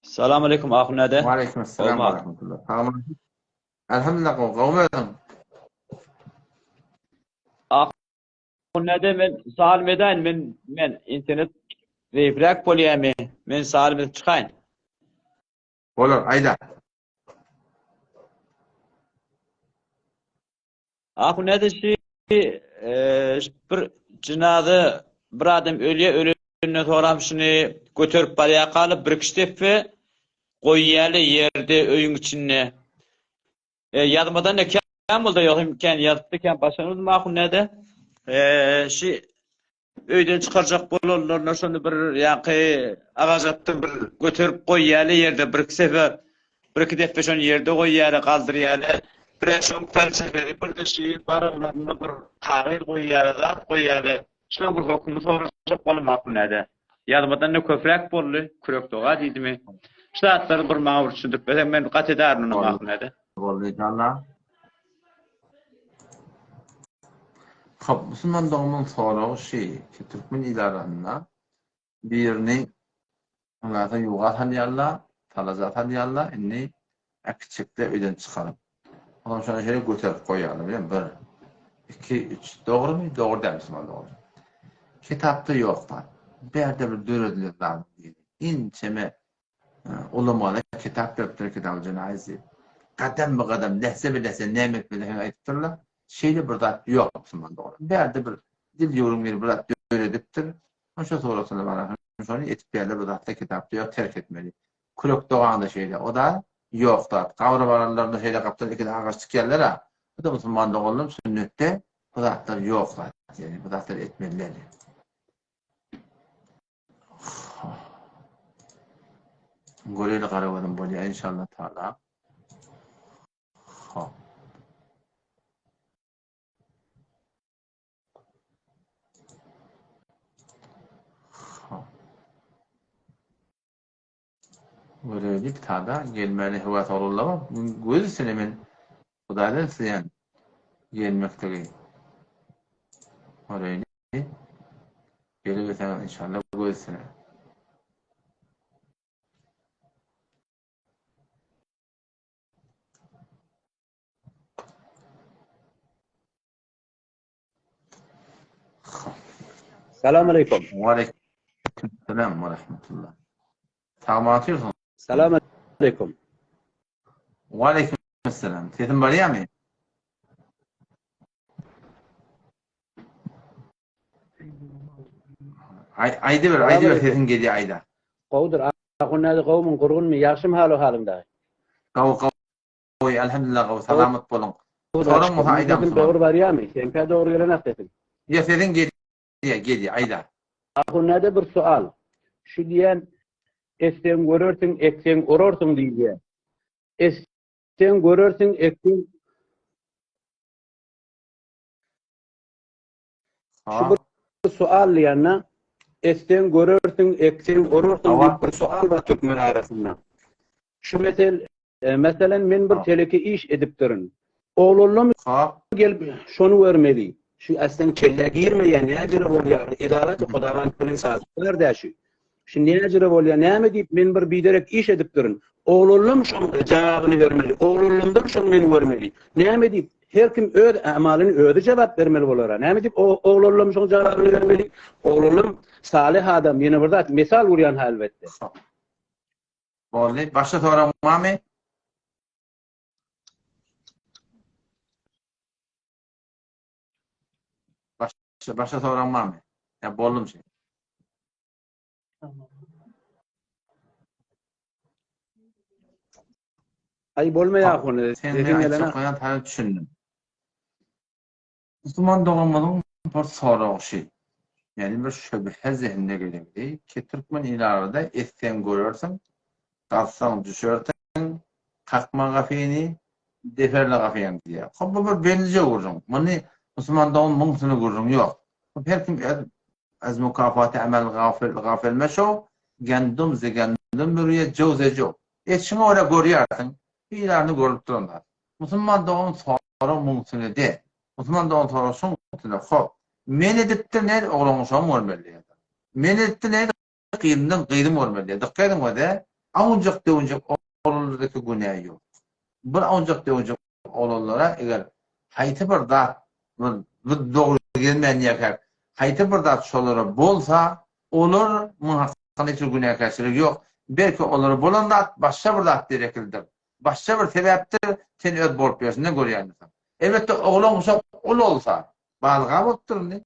Salam aleýkum ahun däde. Wa aleýkum assalam wa rahmetullah. Sagmy? Elhamdülillah gowy, gowmy özüň? Ahun däde men salam edaýyn men men internet zeýifräk bolýamy men salam edip çykaýyn. Bolar aýda. Ahun näde şi bir jynaza bir adam ölýä ölenden soram şuny göterip barýakaly bir kişi depbe goýýaly ýerde öýüň içinde ýazmadan da kän bolda ýok hem kän ýazypdy kän başarmadym ahun näde şi Öýden çykarjak bolanlarynda şony bir ýaňky agajatdan bir göterip goýýarlar ýerde birki sefer, birki depbe şony ýerde goýýarlar, galdyrýarlar. Birä şoň pelsepesi birde şi baranlarynda bir kagyz goýýarlar, zat goýýarlar. Şoň bir hökümini sorajak boldum Ahun-däde. Ýazmadan-da köpräk boldy, kürek doga diýdimi. Şu zatlary bir maňa bir düşündirip berseň men gaty ederin onam Ahun-däde. Boldy inşallah. Hop, musulman doganymyň soragy şi, ki türkmen il arasynda birini Ondan ýuga salýarlar, talaja salýarlar, indi äkitjekde öýden çykaryp. Ondan şony şeýle göterip goýýarlar, bilen bir, iki, üç. Dogrumy? Dogry däl musulman doganlar. Kitapda ýok zat. Bärde bir döredilen zat biri. Inçeme Ulamalar kitap beripdir, Kitab-ul Jenaiz diýip. Gadam-ba-gadam, lähze-be-lähze näme etmeli hem aýdypdyrlar. Şeýle bir zat ýok musulman dogan. Bärde bir dil ýugruň biri bir zat döredipdir. Şo suratyna baran şony etip berler bu zatda kitapda ýok terk etmeli. Kürek doganda şeýle o da ýok zat. Gabra baranlarynda şeýle gapdal ikide agaç tikýärler-ä. Bu da musulman doganlarym sünnetde bu zatlar ýok zat. Ýagny bu zatlary etmeli däl. Göreli garagözüm bolýar inşallah taala. Hop. Hop. Göreli tada gelmeli höwes olurlar. Göz üstüne men Hudaýdan isleýän gelmekligi. Göreli. Geliberseňiz inşallah göz üstüne. Salam aleykum. Wa aleykum selam wa rahmetullah. Sagman otyrsyň. Salam aleykum. Wa aleykum selam. Sesim barýarmy? Aý aýdyber, aýdyber sesiň gelýär aýda. Gowudyr. Ahun näde gowumyň, gurgunmy, ýagşymy halu halyň dagy? Gowy, gowy, elhamdülillah gowy, salamat boluň. Soraň bolsa aýdaň. Sesim dogry barýarmy? Seňkä dogry gelenok sesiň. Ýa sesiň gelýär, gelýär, aýda. Ahun näde bir sual. Şu diýen etseň görersiň, ekseň orarsyň diýilýär. Etseň görersiň, ekseň Şu bir sual diýende, etseň görersiň, ekseň orarsyň diýip bir sual bar türkmen arasynda. Şu mesel. Meselem men bir teleke iş edipdirin. Oglanlam Hop. gelip şony görmeli. Şu äsleň kellä girmeýär näjere bolýar edalat Hudawand bilen sazlar dä şu. Şu näjere bolýar näme diýip men bir biderek iş edipdirin. Oglanlam şoň jawabyny bermeli. Oglanlamdan şony men görmeli. Näme diýip her kim öz amalyny özi jogap bermeli bolara. Näme diýip oglanlam şoň jawabyny bermeli. Oglanlam salyh adam ýene bir zat mesal urýan ha elbetde. Boldy. Başga soragyň barmy? Başga, başga soragyň barmy? Ýa boldum şey. Aý bolmaýar ony. Sen men aýtjak bolýan taýyn düşündim. Musulman doganymyzyň bir soragy şi. Ýagny bir şübhe zehnine gelegdi ki türkmen ilarada etseň görersiň, gazsaň düşersiň, kakma gapyny, deperle gapyňy diýýär. Hop bu bir bellije gürrüň. Muny musulman dogan muňsuna gürrüň ýok. Hop her kim öz az mukafaty amel gafil gafil meşow, gandum ze gandum bürýe jow ze jow. Etşiňe görä görýärsiň, ilaryny görülip duran zat. Musulman dogan sorag muňsuna de. Musulman dogan sorag şoň üstüne hop. Men edipdir nädip oglan şoň görmeli diýýär. Men edipdir nädip gyzymdan gyzym görmeli diýýär. Dykgat ediň öze awunjak döwünjek oglanlardaki günä ýok. Bir awunjak döwünjek oglanlara eger haýsy bir zat bir dogry gelmän ýerkäk haýsy bir zat şolara bolsa olar muň hakynda hiç bir günäkärçilik ýok. Belki olara bolan zat başga bir zat dereklidir. Başga bir sebäpdir, sen öz bolup ýörşünden görýändirsiň. Elbetde oglan uşak ulalsa, balyga bolupdyr indi.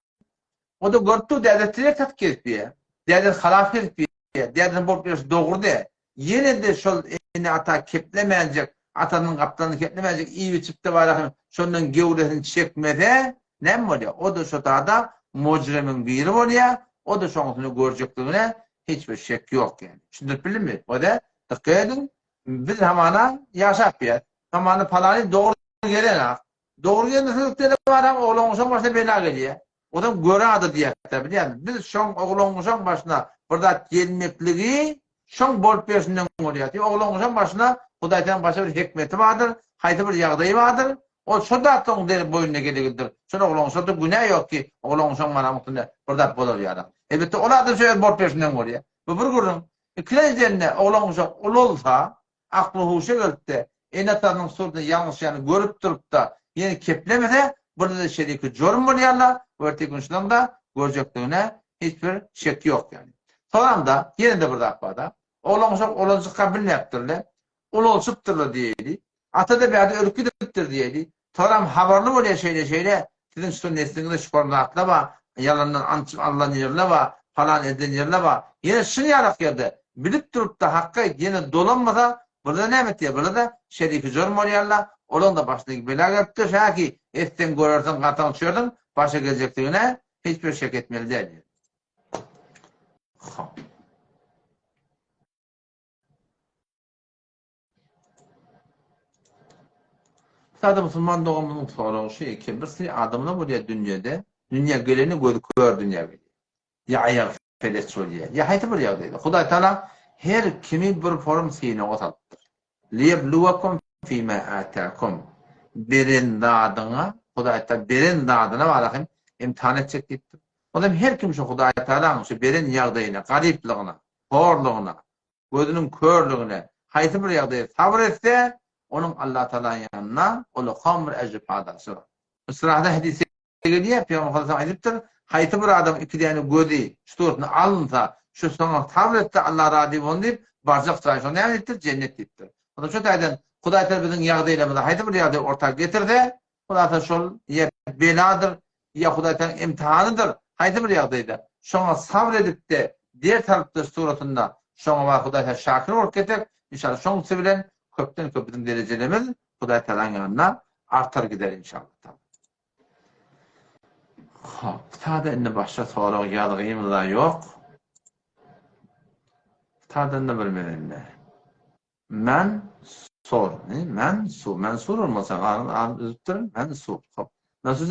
O-da görüp dur, dädesi tirek satyp gezip ýör. Dädesi halap gezip ýör. Dädesiniň bolup ýörşi dogry däl. Ýene-de şol ene-ata keplemänjek, atasynyň gapdalyny keplemänjek iýip-içip-de barasyn, şondan gewresini çekmese, näme bolýar? O-da şo tada mojremiň biri bolýar, o-da şoňusyny görjekligine hiç bir şek ýok ýaly. Düşündirip bildimmi? O-da, dykgat ediň, Biz hamana ýaşap ýas. Hamana palany dogry gelenak. Dogry gelmese ökdele baram oglangyşaň başyna bela gelýä. Ozam göre ady diýýäsdä bilýäňmi. Biz şoň oglangyşaň başyna bir zat gelmekligi şoň bolup berşinden görýäs. Ýa oglangyşaň başyna Hudaýtagalaň başga bir hikmeti bardyr, haýsy bir ýagdaýy bardyr. Ol şo zat oň deri boýnuna gelegidir. Şol oglangyşada günä ýok ki, oglangyşaň maram üstünde bir zat bolar ýaly. Elbetde ol adam şo öz bolup berşinden görýä. Bu bir gürrüň. Ikilenjende oglan-uşak ulalsa, akly-huşa gelip-de, ene-atasynyň surdyny ýalňyşýanyny görüp durup-da, ýene keplemese, birde-de şeriki jorm bolýarlar, bu erteki gün şunuň-da görjekdigine hiç bir şek ýok ýaly. Soramda, ýene-de bir zat bar-da, oglan-uşak olanjykka bilmäpdir-le, ulalşypdyrlar diýeýli. Ata-da bärde ölüp gidipdir diýeýli. Soram habarly bolýar şeýle-şeýle, siziň şu nesliňizde şu formatlar bar, ýalandan ant içip alnan ýerler bar, palan edilen ýerler bar. Ýene şun ýalak ýerde bilip durup-da hakga aýt, ýene dolanmasa, bular näme etýär, bular-da şeriki jorm bolýarlar, olaň-da başyna bela gelipdir, şäki etseň görersiň, gataň düşersiň, başa geljekdigine hiç bir şek etmeli däl diýýär. Hop. Sada musulman doganymyzyň soragy şu eken, bir sürü adamlar bolýar dünýede, dünýä geleni gözi kör dünýä gelýär. Ýa aýagy peleç bolýar, ýa haýsy bir ýagdaýda. Hudaý Taala her kimi bir forum synaga salypdyr. Liyebluwekum fima atakum. Beren zadyňa, Hudaý Taala beren zadyna bala hem imtihan etjek diýipdir. Ondan her kim şu Hudaý Taalaň şu beren ýagdaýyna, garyplygyna, horlugyna, gözüniň körlügine haýsy bir ýagdaýda sabyr etse, onuň Allatagalaň ýanynda ullakan bir ejri-padaşy bar. Israda hadysda gelýär, Pygamber sallallahu aýdypdyr, Haýsy bir adamyň iki däne gözi şu suratynda alynsa, şu soňa sabyr etse, Allah razy bolsun diýip, barjak jaýy şo näme diýipdir? Jennet diýipdir. Onda şu taýdan Hudaý Tagala biziň ýagdaýlarymyzy haýsy bir ýagdaý orta getirse, Hulasa şol ýa beladyr, ýa Hudaýtagalaň imtihanydyr, haýsy bir ýagdaýda şoňa sabyr edip-de, dert alyp-da suratynda şoňa bar Hudaýtagala şakir bolup getsek, inşallah şoň üsti bilen köpden-köp biziň derejelerimiz Hudaýtagalaň ýanynda artar gider inşallah. Hop, sada indi başga sorag ýazgymyz-a ýok. Sada indi bir men indi. Men sor. Men su. Mensur olmasa garyň adyny üzüpdir. Men su. Hop. Mensur.